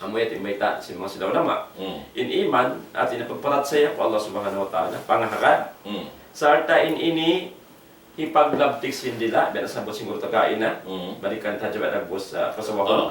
Amu yadtu in bayta' sin manga sila ulama. In iman, hati niya pagparachaya pa Allah Subhanahu wa Ta'ala, pangahagad. Sarta' in ini, hipaglabtik sin dila', biya' nasabbut sin guru ta kaina, balikan ta hadja biya' dagbus, ah, pasawahun,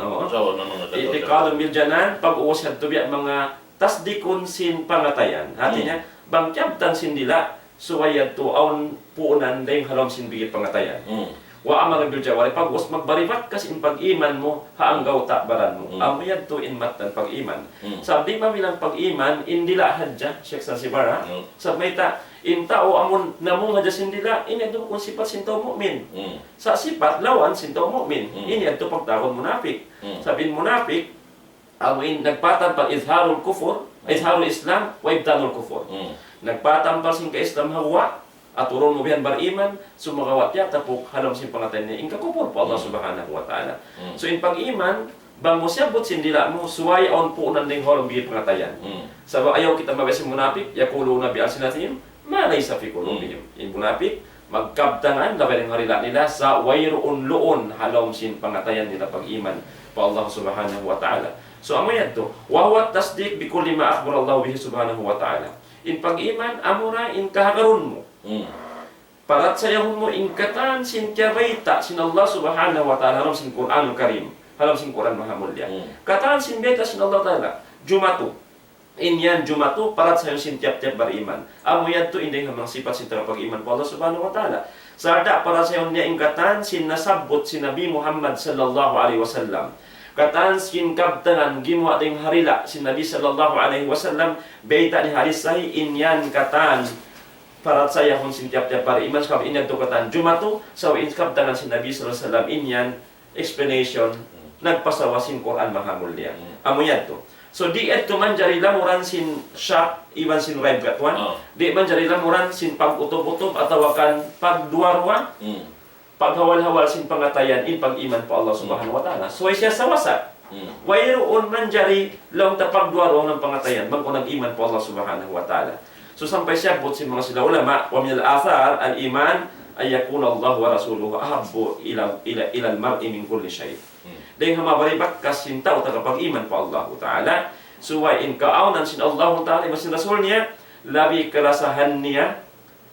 اعتقاد بالجنان, pag-ubus yadtu biya' manga tasdikun sin pangatayan. Hati niya, Bang kiyabtang sin dila', subay yadtu awn puunan dayng ha lawm sin bigi pangatayan. Mm. Wa amal bil jawari, pag'ubus magbaribat ka sin pag-iman mu, ha anggawta' baran mu. Mm. Amu yadtu in mattan pag-iman. Mm. Sabab di' mabilang pag-iman, in dila' hadja, Sheikh Zanzibar, ha? Mm. Sabab mayta', in tau amun namung hadja sin dila', in yadtu bukun sipat sin tau mu'min. Mm. Sa' sipat lawan sin tau mu'min. Mm. In yadtu pagtawagun munapik. Mm. Sabab in munapik, amu in nagpatampal izharul kufur, izharul Islam, wa ibtanul kufur. Mm. Nagpatampal sin ka-Islam ha guwa', aturun mu bihan bar-iman, sumagawa' tiyatapuk ha lawm sin pangatayan niya in kakupur pa Allah, mm, Subhanahu wa Ta'ala. Mm. So, in pag-iman, bang mu siyabbut sin dila' mu, subay awn puunan dayng ha lawm bigi pangatayan. Mm. Sabab ayaw kita mabiya' sin munapik, yaquluna bi alsinatihim ma laysa fi qulubihim. Mm. In munapik, magkabtangan, labay dayng ha dila' nila, sa' wayruun luun ha lawm sin pangatayan nila pag-iman pa Allah Subhanahu wa Ta'ala. So, amu yadtu, wa huwa tasdiq bi kulli ma akhbara Allah bihi Subhanahu wa Ta'ala. In pag-iman, amura in kahagarun mu. Mm. Parachayahun mu in katan sin kiyabayta' sin Allah Subhanahu wa Ta'ala ha lawm sin Qur'anul Karim, ha lawm sin Qur'an Mahamulliya. Mm. Katan sin bayta' sin Allah Ta'ala, jumatu. In yan jumatu, parachayahun sin tiyap-tiyap bar-iman. Amu yadtu in dayng ha manga sipat sin tagapag-iman pa Allah Subhanahu wa Ta'ala. Sarta' parachayahun niya in katan sin nasabbut sin Nabi Muhammad sallallahu alayhi wasallam. Katan sin kabtangan gimuwa' dayng ha dila' sin Nabi sallallahu alayhi wasallam, bayta' niya hadis sahih, in yan katan parachayahun sin tiyap-tiyap bar-iman, sabab in yadtu katan jumatu, sabab in kabtangan sin Nabi sallallahu alayhi wasallam, in yan explanation, hmm, nagpasawa sin Qur'an Mahamulliya. Hmm. Amu yadtu. So, di' yadtu manjari lamuran sin shak iban sin raib katuan. Ah. Di' manjari lamuran sin pag-utub-utub atawa kan pagduwa-ruwa. Hmm. Paghawal-hawal sin pangatayan in pag-iman pa Allah, hmm, Subhanahu wa Ta'ala. So, siya sawasa. Hmm. Wayruun manjari laung ta pagduwa-ruwa in pangatayan, bang kaw nag-iman pa Allah Subhanahu wa Ta'ala. So, sampay siyabbut sin manga sila ulama, ومن آثار الإيمان أن يكون الله ورسوله أحب إلى، إلى، إلى المرء من كل شيء. Hmm. Dayng ha mabaribat ka sin tau tagapag-iman pa Allahu Ta'ala, subay in kaawnan sin Allahu Ta'ala iban sin Rasul niya, labi kalasahan niya,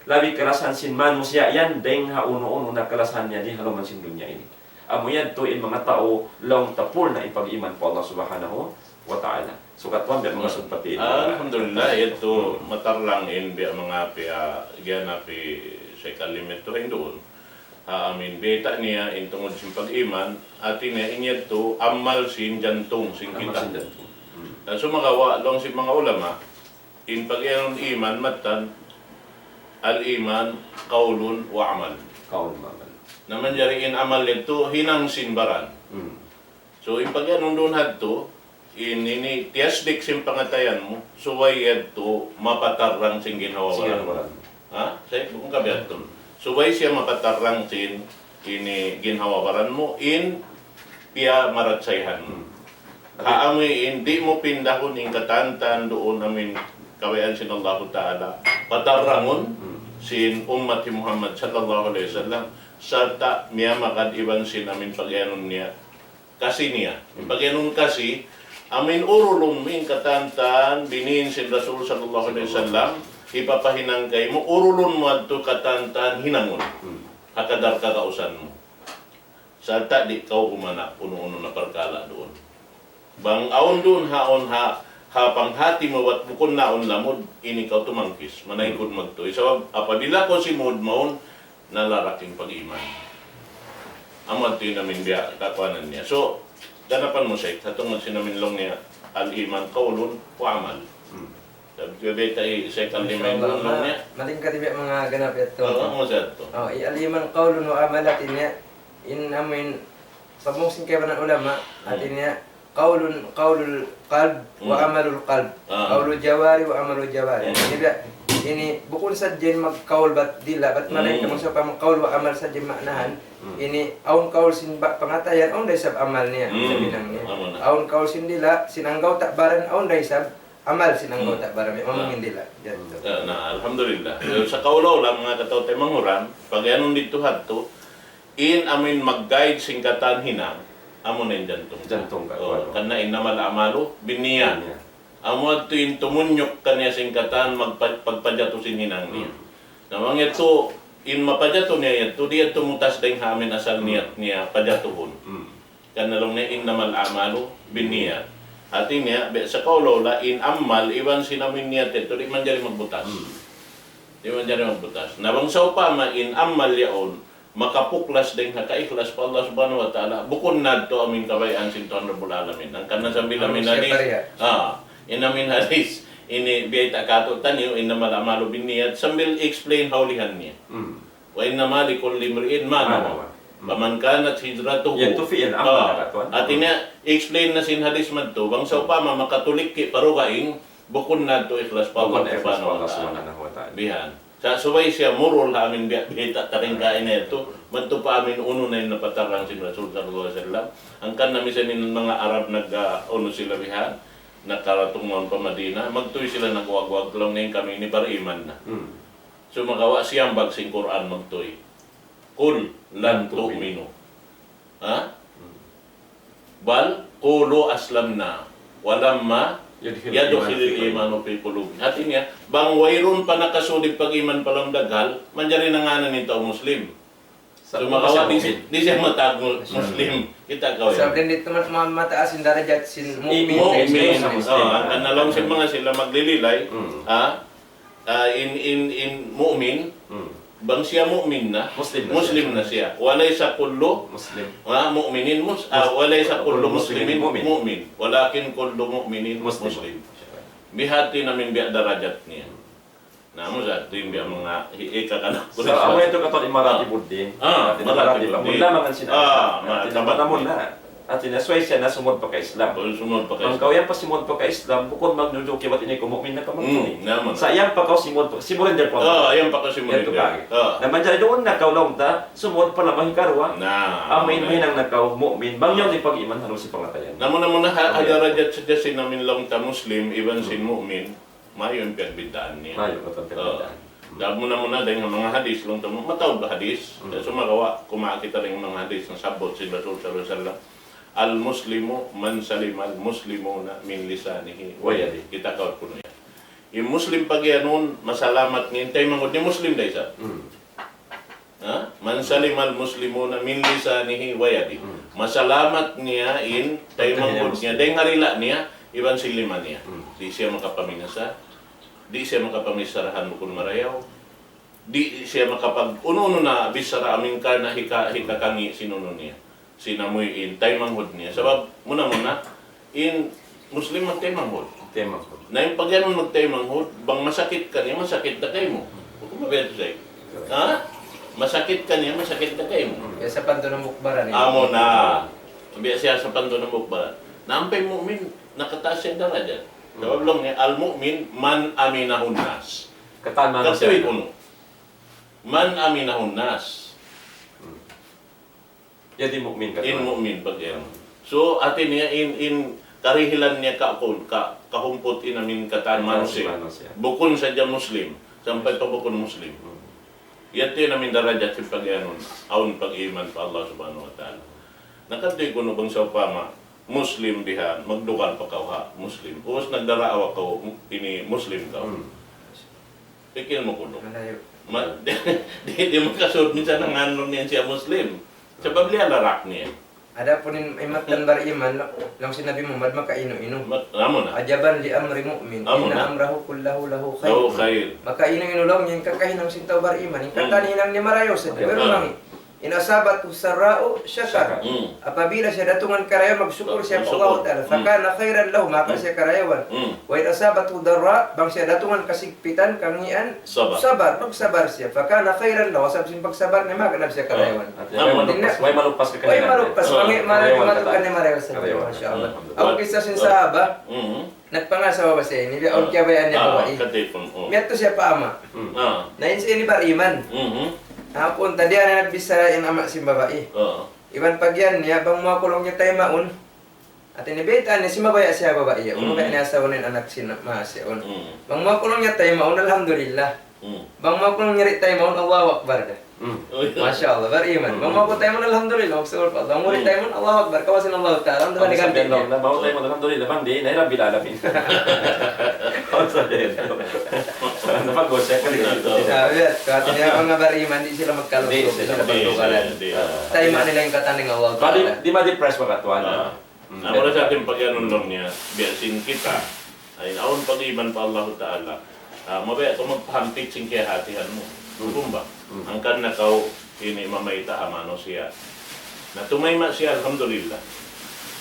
labi kalasahan sin manusiya' yan, dayng ha unu-unu na kalasahan niya di ha lawm sin dunya ini. Amu yadtu in manga tau laung ta purna' in pag-iman pa Allah Subhanahu wa Ta'ala. So, katuan biya' manga, hmm, sugpati ini. Alhamdulillah, yadtu matarrang in biya' manga piya-, giyan na pi Sheikh Alim yadtu rin duun. Ha, amin, bayta' niya in tungud sin pag-iman, hati niya in yadtu amal sin jantung sin kita. Amal sin jantung. Hmm. Na sumagawa', laung sin manga ulama, in pag-iyanun iman mattan, الإيمان قول وعمل. Qawl wa amal. Na manjari in amal yadtu hinang sin baran. Hmm. So, in pag-iyanun duun hadtu, in ini tiyasdik sin pangatayan mu, subay yadtu mapatarrang sin ginhawa-baran mu. Sin ginhawa-baran mu. Ha? Sa' kung kabiyattun. Subay siya mapatarrang sin ini ginhawa-baran mu, in piyamarachayahan mu. Hmm. Ha, amu in di' mu pindahun in katan-katan duun amin kabayaan sin Allahu Ta'ala. Patarrangun, hmm, sin ummat hi Muhammad sallallahu alayhi wasallam. Sarta' miyamagad iban sin amin pag-iyanun niya. Kasi niya. Hmm. Pag-iyanun kasi, amin urulun mu in katan-katan binin sin Rasul sallallahu alayhi wasallam, hipapahinang kaymu, urulun mu yadtu katan-katan hinangun. Hmm. Ha kadar kagausan mu. Sarta' di' kaw gumanap unu-unu na parkala' duun. Bang awn duun ha, awn ha, ha panghati mu bat bukun na awn lamud, ini kaw tumangkis, manaykud magtuy. Sabab, apabila kaw simud mawn, nalarak in pag-iman. Amu yadtu in amin biya' kakuanan niya. So, ganapan mu, Sheikh, ha tungud sin amin laung niya, الإيمان قول وعمل. Hmm. Sabi, bayta' hi Sheikh Alim Amin, insya Allah, laung niya. Ma-, malingkat biya' manga ganap yadtu. Oo, amu sa yadtu. Oh, in الإيمان قول وعمل, hati niya, in amin, pamung sin kaibanan ulama, hmm, hati niya, قول، قول القلب، hmm, وعمل القلب. Ah. قول الجوارح وعمل الجوارح. Hmm. Ini biya', ini bukun sadja in magkawl bat dila', bat, hmm, malayngkan bang sawpama kawl wa amal sadja in maanahan. Hmm. Ini awn kawl sin ba-, pangatayan, awn da isab amal niya, hmm, sa hinang niya. Amal na. Awn kawl sin dila', sin anggawta' baran, awn da isab amal sin, hmm, anggawta' baran, amu in dila'. Yadtu. Na, na, alhamdulillah. Sa kaulaw laung, manga kataw-taymanghuran, pag-iyanun didtu hadtu, in amin mag-guide sin katan hinang, amu na in jantung. Jantung ka, oh, kuwan. Karna' إنما الأعمال بالنيات. Binniyat. Amu yadtu in tumunyuk kaniya sin katan magpa-, pagpajatu sin hinang niya. Hmm. Na bang yadtu, in mapajatu niya yadtu, di' yadtu mutas dayng ha amin asal, hmm, niyat niya pajatuhun. Hmm. Karna' laung niya, إنما الأعمال بالنيات. Hati niya, biya' sa kaw law la in amal, iban sin amu in niyat yadtu, di' manjari magbutas. Hmm. Di' manjari magbutas. Na bang sawpama in amal yaun, makapuklas dayn ha kaikhlas pa Allah Subhanahu wa Ta'ala, bukun na yadtu amu in kabayaan sin Tuhan Rabbul Alamin. Hangkan na sambil amu in hadis, ah, in amu in hadis, ini biyayta' kātu'niyu, إنما الأعمال بالنيات, sambil explain ha ulihan niya. Hmm. وإنما لكل امرئ ما نوى. فمن كانت هجرته, yan tuud in amal na katuan. Hati niya, explain na sin hadis madtu, bang sawpama makatulik ki pa dugaing, bukun na yadtu ikhlas pa Allah Subhanahu wa Ta'ala. Bihan. Sa' subay siya murul ha amu in biya', biyayta' ta dayn kaina yadtu, madtu pa amu in unu na in napatarang sin Rasul sallallahu alayhi wasallam. Hangkan na misan in manga Arab nag, ah, unu sila bihan, nakaratung mawn pa Madina, magtuy sila nagwagwag, laung niya kami ini bariman na. Hmm. Sumagawa' siyambag sin Qur'an magtuy. قل لن تؤمنوا. Ha? Hmm. بل قولوا أسلمنا ولما يدخل الإيمان في قلوبكم. Hati niya, bang wayruun pa nakasud in pag-iman pa lawm daghal, manjari na ngānan in tau Muslim. Sumagawa' di' siya matawag Muslim. Kita' kaw yan. Sabab di' tuud ma-, mataas in darajat sin mu'min. Mu'min. Ah, hangkan na laung sin manga sila maglililay. Hmm. Ah, ah, in, in, in mu'min, hmm, bang siya mu'min na, Muslim na siya. وليس كل مؤمن مس-، ah, وليس كل مسلم مؤمن، ولكن كل مؤمن مسلم. Bihati na amu in biya' darajat niya. Na, amu sa, tuud in biya' manga, hi-, ikakanap ku sa' amu yadtu katuan in maratibuddin. Ah, maratib. Mula mangan sin, ah, ma-, dapat na muna. Hati niya, subay siya na sumud pa ka Islam. Bang kaw yan pa simud pa ka Islam, bukun magnuju kibat ini kaw mu'min na kaw magtuy. Hmm, naman. Sa' yan pa kaw simud pa, simurender pa. Ah, yan pa kaw simurender. Yan tu kagi. Ah. Na manjari duun na kaw laung ta, sumud pa lamang hikaruwa. Na, amu in mahinang na kaw mu'min. Bang yaun in pag-iman, halu sin pangatayan. Namu-, namu na ha-, ha darajat sadja sin amu in laung ta Muslim, iban sin mu'min. Mayu' in piyagbiddaan niya. Mayu' in piyagbiddaan. Ah. Dayn muna-muna dayn ha manga hadis, laung ta mu, mataud ba hadis? Hmm. Sumagawa', kumawa' kita dayn ha manga hadis, nasabbut sin Rasul sallallahu alayhi wasallam, المسلم من سلم المسلمون من لسانه ويده. Kita' kaw kunu' yan. In Muslim pagiyanun, masalamat niya in taymanghud niya Muslim da isab. Hmm. Ha? من سلم المسلمون من لسانه ويده. Hmm. Masalamat niya in taymanghud niya, dayn ha dila' niya, iban sin lima niya. Hmm. Di' siya makapaminasa, di' siya makapamichara bukun marayaw, di' siya makapag-unu-unu na bichara amu in karna' hika-, hikakangi' sin unu niya. Sin amu in taymanghud niya. Sabab, muna-muna, in Muslim magtaymanghud. Taymanghud. Na in pagiyanun magtaymanghud, bang masakit kaniya, masakit da kaymu. Hukum ba yadtu, Zaid? Ha? Masakit kaniya, masakit da kaymu. Biya' sapantun hambuuk baran ini. Amu na. Biya' siya sapantun hambuuk baran. Na ampa in mu'min, nakataas siya darajat. Hmm. Sabab laung niya, المؤمن من أمنه الناس. Katan manusiya'. Katuy kunu'. من أمنه الناس. Hmm. Jadi mu'min katuan. In mu'min pagiyanun. So, hati niya in, in karihilan niya ka-, ka-, kahumput in amu in katan manusiya'. Manusiya'. Bukun sadja Muslim, sampay pa bukun Muslim. Hmm. Yadtu in amu in darajat sin pagiyanun, awn pag-iman pa Allah Subhanahu wa Ta'ala. Na katuy kunu' bang sawpama, Muslim bihan, magdugal pa kaw ha Muslim. Ubus nagdaraawa kaw, ini Muslim kaw. Hmm. Pikil mu kunu'. Malayu'. Ma-, di', di' makasud minsan in ngān niya siya Muslim. Sabab liya larak niya. Adapun in, in mattan bariman, laung sin Nabi Muhammad, makainu-inu. Ma-, amu na. عجبا لأمر المؤمن إن أمره كله له خير. Lahu khair. Makainu-inu laung niya in kakahinang sin tau bariman. In kakahinang niya marayaw sadja. Wayruun mangi'. إن أصابته سراء شكر. Hmm. Apabila siya datungan karayawan, magsukur siya pa Allah Ta'ala. Hmm. فكان خيرا له, maka siya karayawan. Hmm. وإن أصابته ضراء, bang siya datungan kasigpitan, kangian, sabar. Sabar, magsabar siya. فكان خيرا له, sabab sin pagsabar niya, maka na siya karayawan. Ah, hati niya, way malupas, way malupas ka kaniya. Way malupas, mangi' marayaw, karayawan, marayaw sadja. Karayawan. Masha Allah. Hmm. Awn kissa sin sahaba. Hmm. Nagpangasawa ba siya ini? Biya' awn kiyabayaan niya babai. Katipu, oh. Miyadtu siya pa ama'. Hmm. Ah. Na in siya ini bariman. Mhm. Hapun, tadi na nagbichara in ama' sin babai. Oo. Iban pagiyan niya, bang mu aku laung niya taymaun. Hati niya, baytaan niya, simabaya' siya babai. Hmm. Unu kaya niya asawa in anak sin ama' siya un. Hmm. Bang mu aku laung niya taymaun, alhamdulillah. Hmm. Bang mu aku laung niya di' taymaun, Allahu Akbar da. Hmm. Oh, iya. Masha Allah, bariman. Hmm. Bang mu aku taymaun, alhamdulillah, magsukur pa Allah. Bang mu di' taymaun, Allahu Akbar, kawasan Allah Ta'ala. Ang dapat diganti niya. Bang mu taymaun, alhamdulillah, bang di', na Rabbil Alamin. Ang sabihin. Napag-worship ka dito. Ah, biya' hati niya, manga bariman, di' sila magkalusugan. Di' sila magkalusugan. Di', di'. Taymaun nila in katan sin Allah Ta'ala. Di' ma-depress ba katuan? Ah. Na, mura sa atin pagiyanun laung niya, biya' sin kita. Ay, awn pag-iman pa Allahu Ta'ala. Ah, mabaya' kaw magpahampit sin kiyahatihan mu. Hukum ba? Hangkan na kaw ini mamayta' ha manusiya'. Na tumayma' siya, alhamdulillah.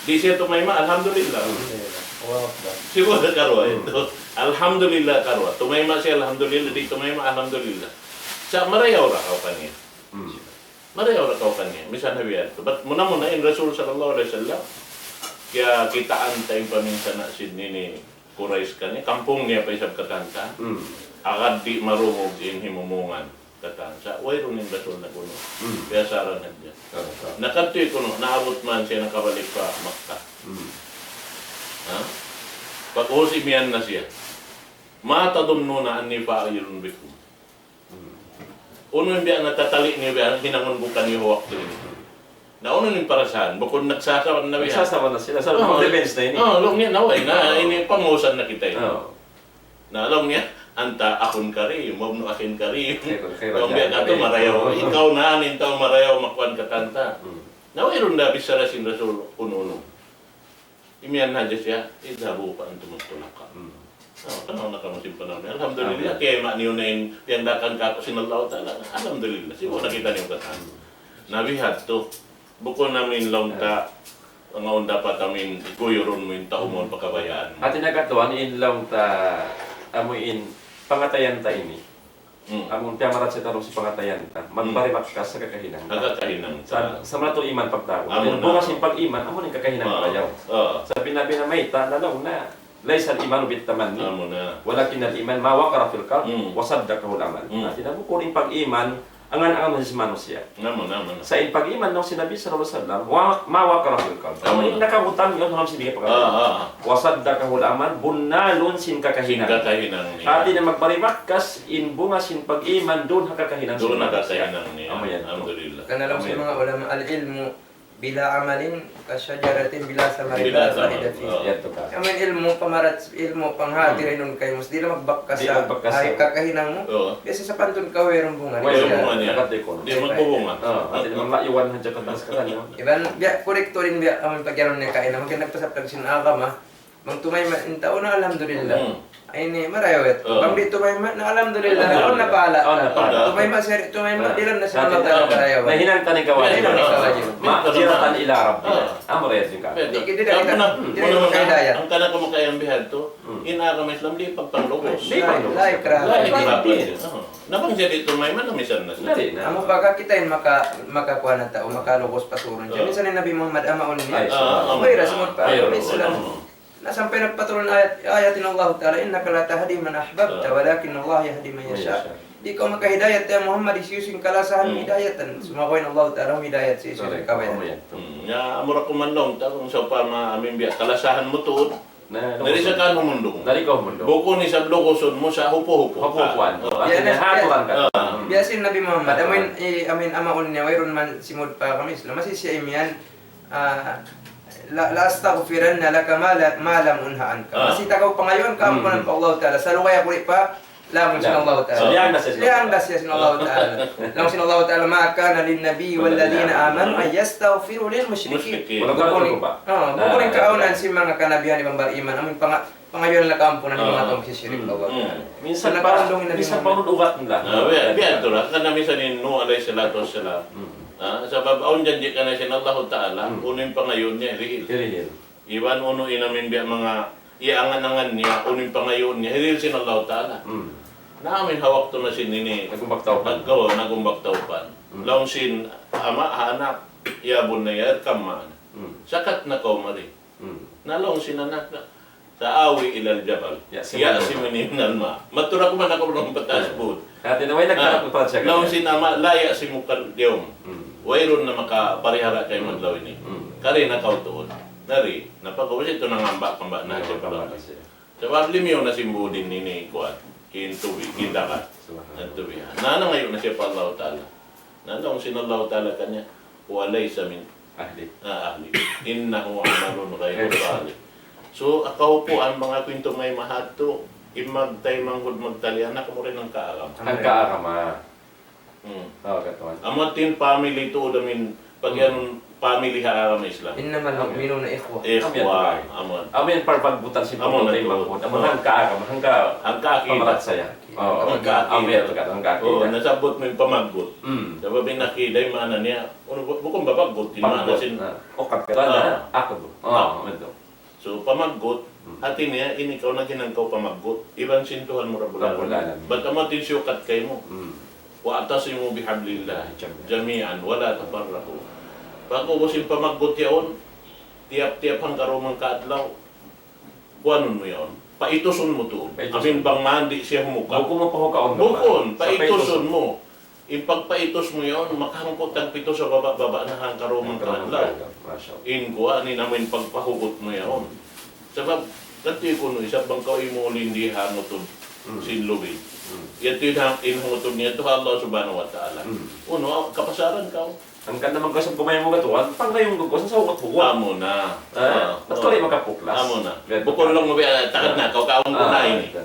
Di' siya tumayma', alhamdulillah. Alhamdulillah. Allahu Akbar. Sibu' da karuwa itu. Alhamdulillah karuwa. Tumayma' siya, alhamdulillah. Di' tumayma', alhamdulillah. Sa' marayaw ra kaw kaniya. Marayaw ra kaw kaniya. Misan ha biya' yadtu. Bat muna-muna in Rasul sallallahu alayhi wasallam, kiyakitaan ta in paminsana' sin ini Quraysh kaniya, kampung niya pa isab katan ta. Agad di' marungug in himumungan katan. Sa' wayruun in Rasul nag-unu. Biya' sa ra hadja. Nakadtu kunu', naabut man siya nakabalik pa Makkah. Ha? Pag-ubus imiyan na siya. ما تظنون أني فاعل بكم. Unu in biya' natatali' niyu biya' hinangun ku kaniyu waktu ini? Na unu in parasahan? Bukun nagsasawa na biya'? Nagsasawa na sila. Sa' defense na ini. Oh, laung niya, na way na, ini pangusan na kita ini. Na laung niya, أنت أخ كريم وابن أخ كريم. Laung niya, katu marayaw. Ikaw na, in tau marayaw, makuan katan ta. Na wayruun da bichara sin Rasul, unu-unu. Imiyan hadja siya, اذهبوا فأنتم الطلقاء. Oh, kanaun na kamu sin panaw niya. Alhamdulillah, kiyayma' niyu na in piyangdakan kāku' sin Allahu Ta'ala. Alhamdulillah, sibu' na kita niyu katan. Na biya' hadtu, bukun amin laung ta, ngaun dapat amin guyurun mu in tau mu, pakabayaan mu. Hati niya katuan in laung ta, amu in pangatayan ta ini. Amun piyamarat sin tarung sin pangatayan ta, magbarimakkas ha kakahinang ta. Ha kakahinang ta. Sa', sa' marayaw iman pagtawagun. Amu na. Bunga sin pag-iman, amu in kakahinang marayaw. Sa' bina-bina mayta', na laung niya, ليس الإيمان بالتمني ولكن الإيمان ما وقر في القلب وصدقه العمل. Hati niya bukun in pag-iman, angan-angan sin manusiya'. Amu na, amu na. Sa' in pag-iman laung sin Nabi sallallahu alayhi wasallam, wa-, ما وقر في القلب. Amu na. Amu in nakabutang yaun ha lawm sin dihil pagkahinang. وصدقه العمل, bunnalun sin kakahinang. Sin kakahinang niya. Hati niya magbarimakkas in bunga sin pag-iman duun ha kakahinang sin manusiya'. Duun ha kakahinang niya. Amu yan. Alhamdulillah. Karna' laung sin manga ulama, العلم بلا عمل كشجرة بلا ثمر لا فائدة فيه. Amu in ilmu', pamarat ilmu', panghati ra in kaymu, di' na magbakkas ha kakahinang mu. Biya' sapantun kaw wayruun bunga. Wayruun bunga niya. Di' magbubunga. Hati niya manglayuan hadja katan katan. Iban, biya' korekto in biya' amun pagyanun niya kaina, mangkin nagpasaptag sin agama, bang tumayma' in tau na, alhamdulillah. Ay, ini marayaw yadtu. Bang di' tumayma' na, alhamdulillah. Awn na pahala'. Awn na pahala'. Tumayma' siya, di' tumayma', dihilan na sin Allah Ta'ala marayaw. Nahinang ta in kawajib. Nahinang ta in kawajib. مغفرة إلى ربنا. Amu ra yan sin ka. Di' kita, di' kita, di' kita makahidayat. Hangkan aku makayambihan tu, in agama Islam di' pagpanglugos. Di' pagpanglugos. La ikraha. La ikraha. Na bang siya di' tumayma', na misan na siya. Amu baha' kita in maka-, makakuan na tau, makalugos pa turun siya. Misan in Nabi Muhammad amaun niya. Way ra, sumud pa Islam. Na sampay nagpaturun ayat, ayat sin Allah Ta'ala, إنك لا تهدي من أحببت ولكن الله يهدي من يشاء. Di' kaw makahidayat, ya Muhammad, hisiyu-siyu in kalasahan mu hidayatan. Sumagawa' in Allah Ta'ala humidayat hisiyu-siyu in kabayaan. Ya, amura kuman laung ta, bang sawpama amin biya' kalasahan mu tuud. Na, di' sa kaw humundung. Di' kaw humundung. Bukun isab lugusun mu sa hupu-hupu. Hupu-hupuan. Hati niya haturan ka. Biya' sin Nabi Muhammad, amin, amin amaun niya, wayruun man simud pa agama Islam. Masi siya imiyan, لأستغفرن لك ما ل-، ما لم أنه عنك. Masi ta kaw pangayuan kaampunan pa Allah Ta'ala. Salugay aku di' pa lamun sin Allah Ta'ala. Liyang da siya sin Allah Ta'ala. Laung sin Allah Ta'ala, ما كان للنبي والذين آمنوا أن يستغفروا للمشركين. Bukun in kaawnan sin manga kanabihan iban bariman, amun panga-, pangayuan nila kaampunan in manga tau magsisirik pa Allah Ta'ala. Minsan pa, minsan pa ugat nila. Biya' tu ra, karna' misan in Nuh alayhi salatu wassalam. Sabab awn janji' kaniya sin Allah Ta'ala, unu in pangayuun niya, hirihil. Hirihil. Iban unu in amin biya' manga iyaangan-angan niya, unu in pangayuun niya, hirihil sin Allah Ta'ala. Na amin ha waktu na sin ini, nagumbak tawpan. Nagkawa, nagumbak tawpan. Laung sin ama' ha anak, يا بني اركب معنا. Sakat na kaw mari. Na laung sin anak na, سآوي إلى الجبل يعصمني من الماء. Madtu ra kuman aku laung pa taas bud. Hati niya way nagtarap pa siya. Laung sin ama', لا يعصمك اليوم. Wayruun na makaparihara kaymu adlaw ini. Kari na kaw tuud. Nari, na pag'ubus yadtu nangamba'-ngamba' na siya. Sabab limiyu na sin bud ini kuwan. In tubig, in dagat. In tubig. Na nangayu' na siya pa Allah Ta'ala. Na laung sin Allah Ta'ala kaniya, هو ليس من أهلك. Ah, أهلك. إنه عمل غير صالح. So, kahupuan manga kuwintu may mahadtu, in magtaymanghud magtali anak mu rin ang kaagama. Ang kaagama. Hmm. Amu in family tuud amin, pag yan, family ha agama Islam. إنما المؤمنون إخوة. Ikhwa, amun. Amu yan parpagbutan sin pagtaymanghuran. Amun hangka agama, hangka pamarat saya. Hangka akida. Oo. Hangka akida. Amu yan, hangka akida. Oo, nasabbut mu in pamaggut. Hmm. Sabab in akida, in maana niya, unu, bu-, bukun ba paggut, in maana sin. Paggut. Ah. Ukat ka na, akad. Oo, amu yan. So, pamaggut, hati niya, in ikaw naghinang kaw pamaggut, iban sin Tuhan mu Rabbul Alamin. Bat amu in siyukat kaymu. Hmm. واعتصموا بحبل الله جميعا ولا تفرقوا. Pag-ubus in pamaggut yaun, tiyap-tiyap hangkaruman ka adlaw, kuanun mu yaun. Paitusun mu tuud. Paitusun. Amin bang mandi siya humuka. Bukun mu pahukaun. Bukun, paitusun mu. In pagpaitus mu yaun, makahangkut tagpitu sa baba'-baba' na hangkaruman ka adlaw. Masha Allah. In kuwan, in amin pagpahugut mu yaun. Sabab, kati kunu', isab bang kaw imulin di ha ngutud sin lubid. Yadtu in hang-, in hangutun niya tu ha Allah Subhanahu wa Ta'ala. Unu, kapasaran kaw. Hangkan na man kaw sa' kumaymu katuan, pangayung kaw sa' sa' hugut-hugut. Amu na. Eh, bat kaw di' makapuklas. Amu na. Bukun laung mu biya', takad na, kaw kaun ku na ini.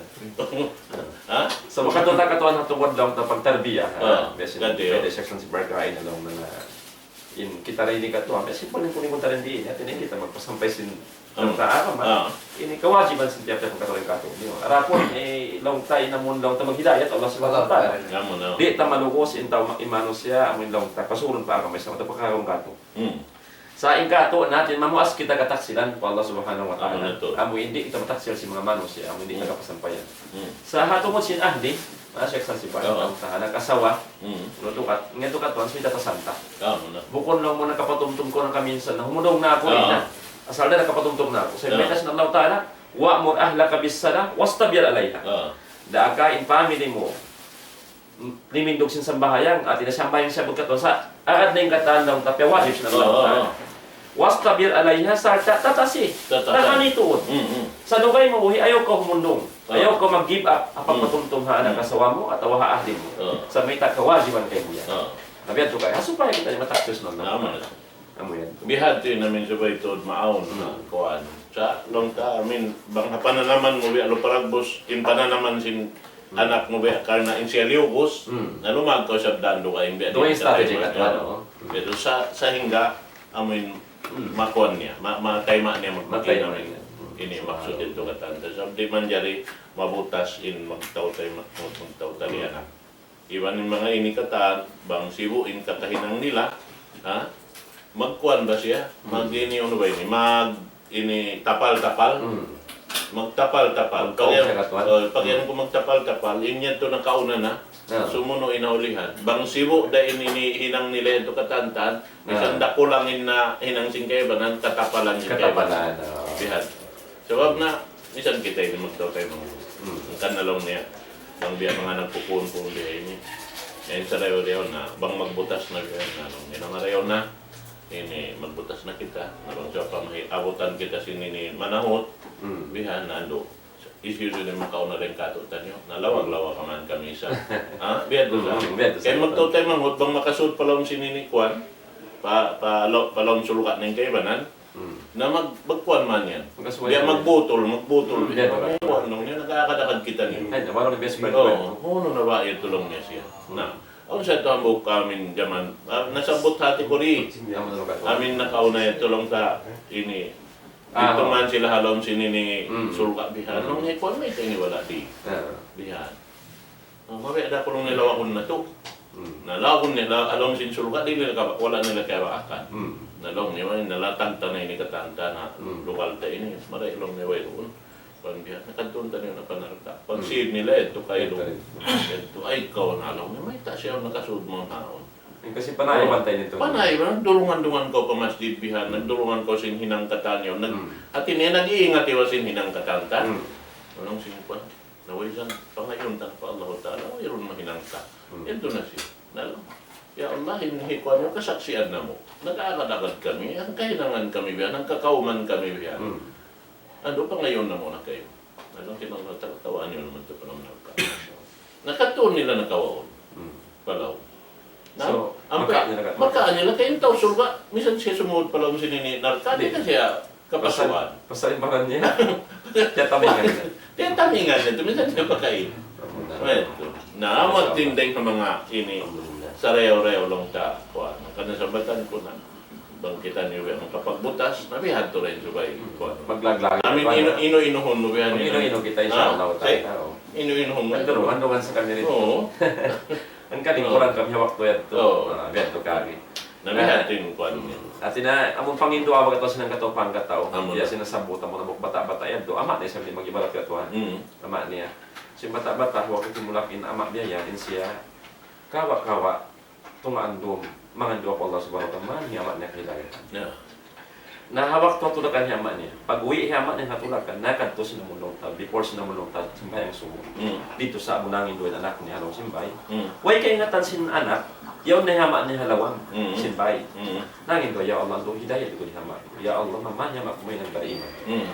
Ha? So, makatuan-katuan ha tungud laung ta pagtarbiya, ha? Ah, biya' sin, biya' sin section sin barkain laung na, in kita rin ini katuan, biya' sin pun in kuning kunta rin di ini, hati niya kita magpasampay sin, hmm, tentang agama. Ah. Ini kawajiban sin tiyap-tiyap katuan katu'. Adapun, eh, laung ta in amun laung ta maghidayat, Allah Subhanahu wa Ta'ala. Amu na. Di' ta malugus in tau ma-, in manusiya', amun laung ta, pasurun pa agama Islam, atawa pa agama katu'. Hmm. Sa' in katu' natin, mamuas kita kataksilan pa Allah Subhanahu wa Ta'ala. Amu na tuud. Amu in di' kita mataksil sin manga manusiya', amu in di' kita kapasampayan. Hmm. Sa' ha tungud sin ahli, ah, Sheikh Sansiban, oo, in tahanak asawa, hmm, unu tuud kat-, ngan tuud katuan, subay ta tasanta. Amu na. Bukun laung mu nakapatumtum kaw na kaminsan, na humundung na aku, ina. Asal da nakapatumtum na aku. Sa' in bayta' sin Allah Ta'ala, وأمر أهلك بالصلاة واصطبر عليها. Ah. Daaka in family mu limindug sin sambahayang, hati niya sambahayang siya bukun katuan sa', agad na in katan laung ta, wajib sin Allah Ta'ala. واصطبر عليها, sarta' tatasi. Tatasi. Tahan tuud. Mm, mm. Sa' lugay mu buhi', ayaw kaw humundung. Ah. Ayaw kaw mag-give up. Ha pagpatumtum ha anak asawa mu, atawa ha ahli mu. Ah. Sa' mayta' kawajiban kaymu yan. Ah. Na biya' tu kaya, supaya kita mataksil na. Amu na. Amu yan. Bihadtu in amin subay tuud maawn na kuwan. Sa' laung ta, amin, bang ha pananaman mu biya' lu paragbus, in pananaman sin anak mu biya' karna' in siya liyugus, na lumag kaw sa' dan dugaing biya' dugaing strategy katuan, no? Biya' tu sa', sahingga, amin, makuan niya, ma-, matayma' niya magpakita niya. Ini maksud yadtu katan. Sa' di' manjari mabutas in magtaw-taymanghuran, magtaw-talianak. Iban in manga ini katan, bang sibu' in kakahinang nila, ha? Magkuan ba siya? Mag ini, unu ba ini? Mag ini tapal-tapal? Hmm. Magtapal-tapal. Magkaun siya katuan. Pag yan, oh, pag yan ku magtapal-tapal, in yadtu nakauna na. Ah. Sumunu' in naulihan. Bang sibu' da in ini hinang nila yadtu katan-katan, misan da kulang in nahinang sin kaibanan, katapalan sin kaibanan. Katapalan, oh. Bihan. Sabab na, misan kita ini magtaw-taymanghuran. Hmm. Hangkan na laung niya, bang biya' manga nagpupuun-puun biya' ini. Yan sarayaw-rayaw na, bang magbutas na biya' na, laung niya, nangarayaw na, ini magbutas na kita, na bang sa' pa mahi-, abutan kita sin ini manahut, hmm, bihan na andu'. Isi-isi na makauna dayn kātu'niyu, na lawag-lawag ka man kami sa'. Ha? Biya' tu sa'. Hmm, biya' tu sa'. Kaya magtaw-taymanghuran, bang makasud pa lawm sin ini kuwan, pa, pa, law-, pa lawm surga' na in kaibanan, hmm, na mag-, magkuwan man yan. Magkasuway. Biya' magbutul, magbutul. Hmm, biya' magkuwan, laung niya, nag-aakad-akad kitaniyu. Ay, na, wala' na best friend. Oo, unu na ba yadtu laung niya siya. Hmm. Na, awn sa yadtu hambuuk amin jaman, ah, nasabbut hati ku di. Amin nakauna yadtu laung ta ini. Ah, didtu man sila ha lawm sin ini surga' bihan. Hmm. Laung niya, kuwan, mayta' ini wala' di. Ah. Bihan. Ah, mabiya' da ku laung niya lawagun natu'. Hmm. Na lawagun nila, ha lawm sin surga', di' nila kaba-, wala' nila kiyabaakan. Hmm. Na laung niya, "Way, nalatag ta na ini katan-katan ha lugal ta ini. Marayaw," laung niya, "wayruun." Kuwan bihan, nakadtuun taniyu na pa narka'. Pag-save nila, yadtu kailu. Yadtu, ay, kaw na laung niya, mayta' siya nakasud mawn haun. Kasi panay, oh, bantay nito. Panay, nagdurungan-durungan kaw pa masjid bihan, nagdurungan kaw sin hinang katan yaun. Nag-, hati niya, nag-iingat iban sin hinang katan-katan. Hmm. Laung sin kuwan, na way san, pangayuun ta pa Allah Ta'ala, wayruun mahinang ta. Hmm. Yadtu na siya. Na laung, "Ya Allah, in hi kuwan mu kasaksian namu'. Nag-aagad-agad kami, hangkahinangan kami bihan, hangkakawman kami bihan. Hmm. Andu', pangayuun namu' na kaymu." Na laung sin Allah Ta'ala, "Tawaan niyu na man tuud pa lawm narka'." Nakadtuun nila nakawaun. Hmm. Pa lawm. Na, so, ampa, makaan nila ka-, makaan nila kay in tau surga', misan siya sumud pa lawm sin ini narka', di' na siya kapasuan. Pasal, pasal in baran niya. Tiyatamingan niya. Tiyatamingan niya, tumisan niya pakain. Alhamdulillah. Mayta'. Na, amat tindeg ha manga ini, alhamdulillah, sarayaw-rayaw laung ta, kuwan, karna' sambatan ku na. Bang kita niyu biya' makapagbutas, na biya' hadtu ra in subay. Kuwan. Maglaglag. Amin, inu-, inu-inuhun mu biya' niyu. Inu-inu kita, insya Allah ta'ala. Inu-inuhun mu. Nagdurungan-durungan sa kami rin. Oo. Ang kalingkuran kami ha waktu yadtu. Oo. Ah, biya' hadtu kami. Na biya' hadtu in kuwan niya. Hati niya, amun panginduwaa baga' sin hangkatau pa hangkatau. Amun. Biya' sin nasabbut, amun hambuuk bata'-bata' yadtu. Ama' niya sa' mag-ibarat ka tuwan. Mm. Ama' niya. Sin bata'-bata', waktu timulak in ama' niya yan, in siya. Kawa'-kawa'. Tungaan dum, mangandu' pa Allah Subhanahu wa Ta'ala, man hi ama' niya kahidayatan. Ya. Na ha waktu tulakan hi ama' niya, pag-uwi' hi ama' niya ha tulakan, nakadtu sin amun lawm ta, before sin amun lawm ta, sambahayang subu. Mm. Didtu sa' amun nangindu' in anak niya ha lawm sin bay. Mm. Way kaingatan sin anak, yaun na hi ama' niya ha lawm sin bay. Mm. Nangindu', "Ya Allah, andu' hidayat ku di ha ama'. Ya Allah, maman hi ama' ku mahinang bariman." Mm.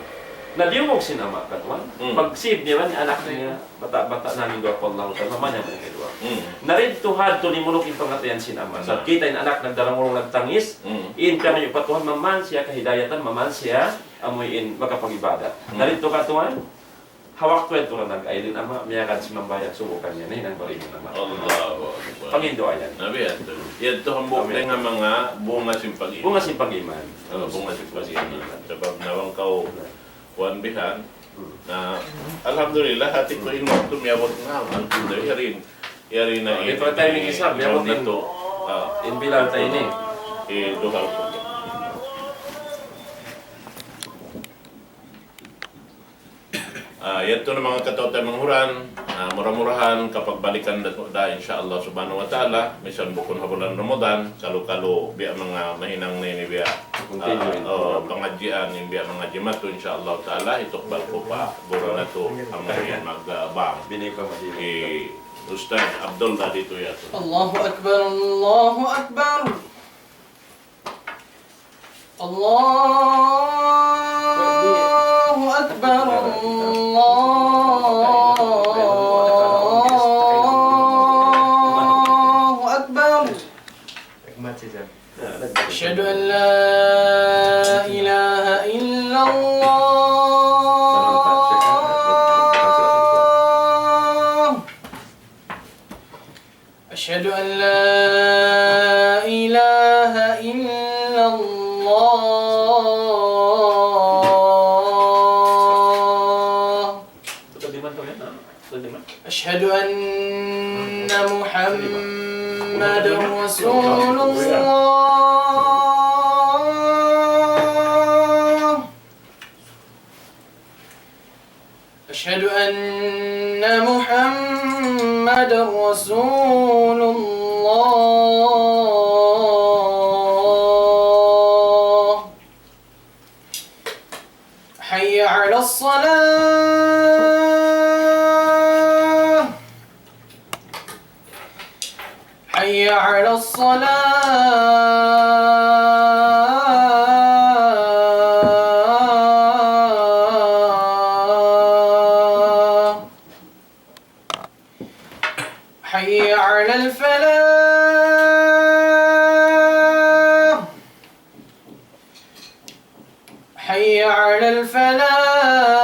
Na diyungug sin ama' katuan. Mm. Pagsib niya man anak niya, bata'-bata' nangindu' pa Allah Ta'ala, maman hi ama' niya kaduwa. Mm. Na didtu hadtu limuluk in pangatayan sin ama'. Sa' kita' in anak nagdarangurung nagtangis, mm, in piyangayuan pa Tuhan, maman siya kahidayatan, maman siya amuin makapag-ibadat. Mm. Na didtu katuan, ha waktu yadtu na nag-ail in ama', miyagad simambahayang subu kaniya, nahinang bariman in ama'. Allahu Akbar. Panginduwaa yan. Na biya' hadtu. Yadtu hambuuk dayn ha manga bunga sin pag-iman. Bunga sin pag-iman. Oh, bunga sin pag-iman. Sabab na bang kaw kuwan bihan. Hmm. Na, alhamdulillah, hati ku in waktu miyabut na, alhamdulillah, yari, yari na. Oh, in, ito timing isab, miyabut na in, to. Ah. In bilal ta ini. Eh, duha ku. Ah, yadtu na manga kataw-taymanghuran, ah, mura-murahan, kapagbalikan da, da, insya Allah Subhanahu wa Ta'ala, misan bukun ha bulan Ramadan, kalu-kalu biya' manga mahinang na ini biya', continue, ah, oh, pangadjian, in biya' manga jimatu, insya Allah Ta'ala, hitukbal ku pa guru natu', amu in mag-, ah, bang. Binay pa Madina. Eh, Ustaz Abdullah didtu yadtu. الله أكبر، الله أكبر. الله أكبر، الله أكبر. أشهد أن لا إله إلا الله. أشهد أن لا إله إلا الله. أشهد أن محمدا رسول الله. أشهد أن محمدا رسول الله. حي على الصلاة. حي على الصلاة. حي على الفلاح. حي على الفلاح.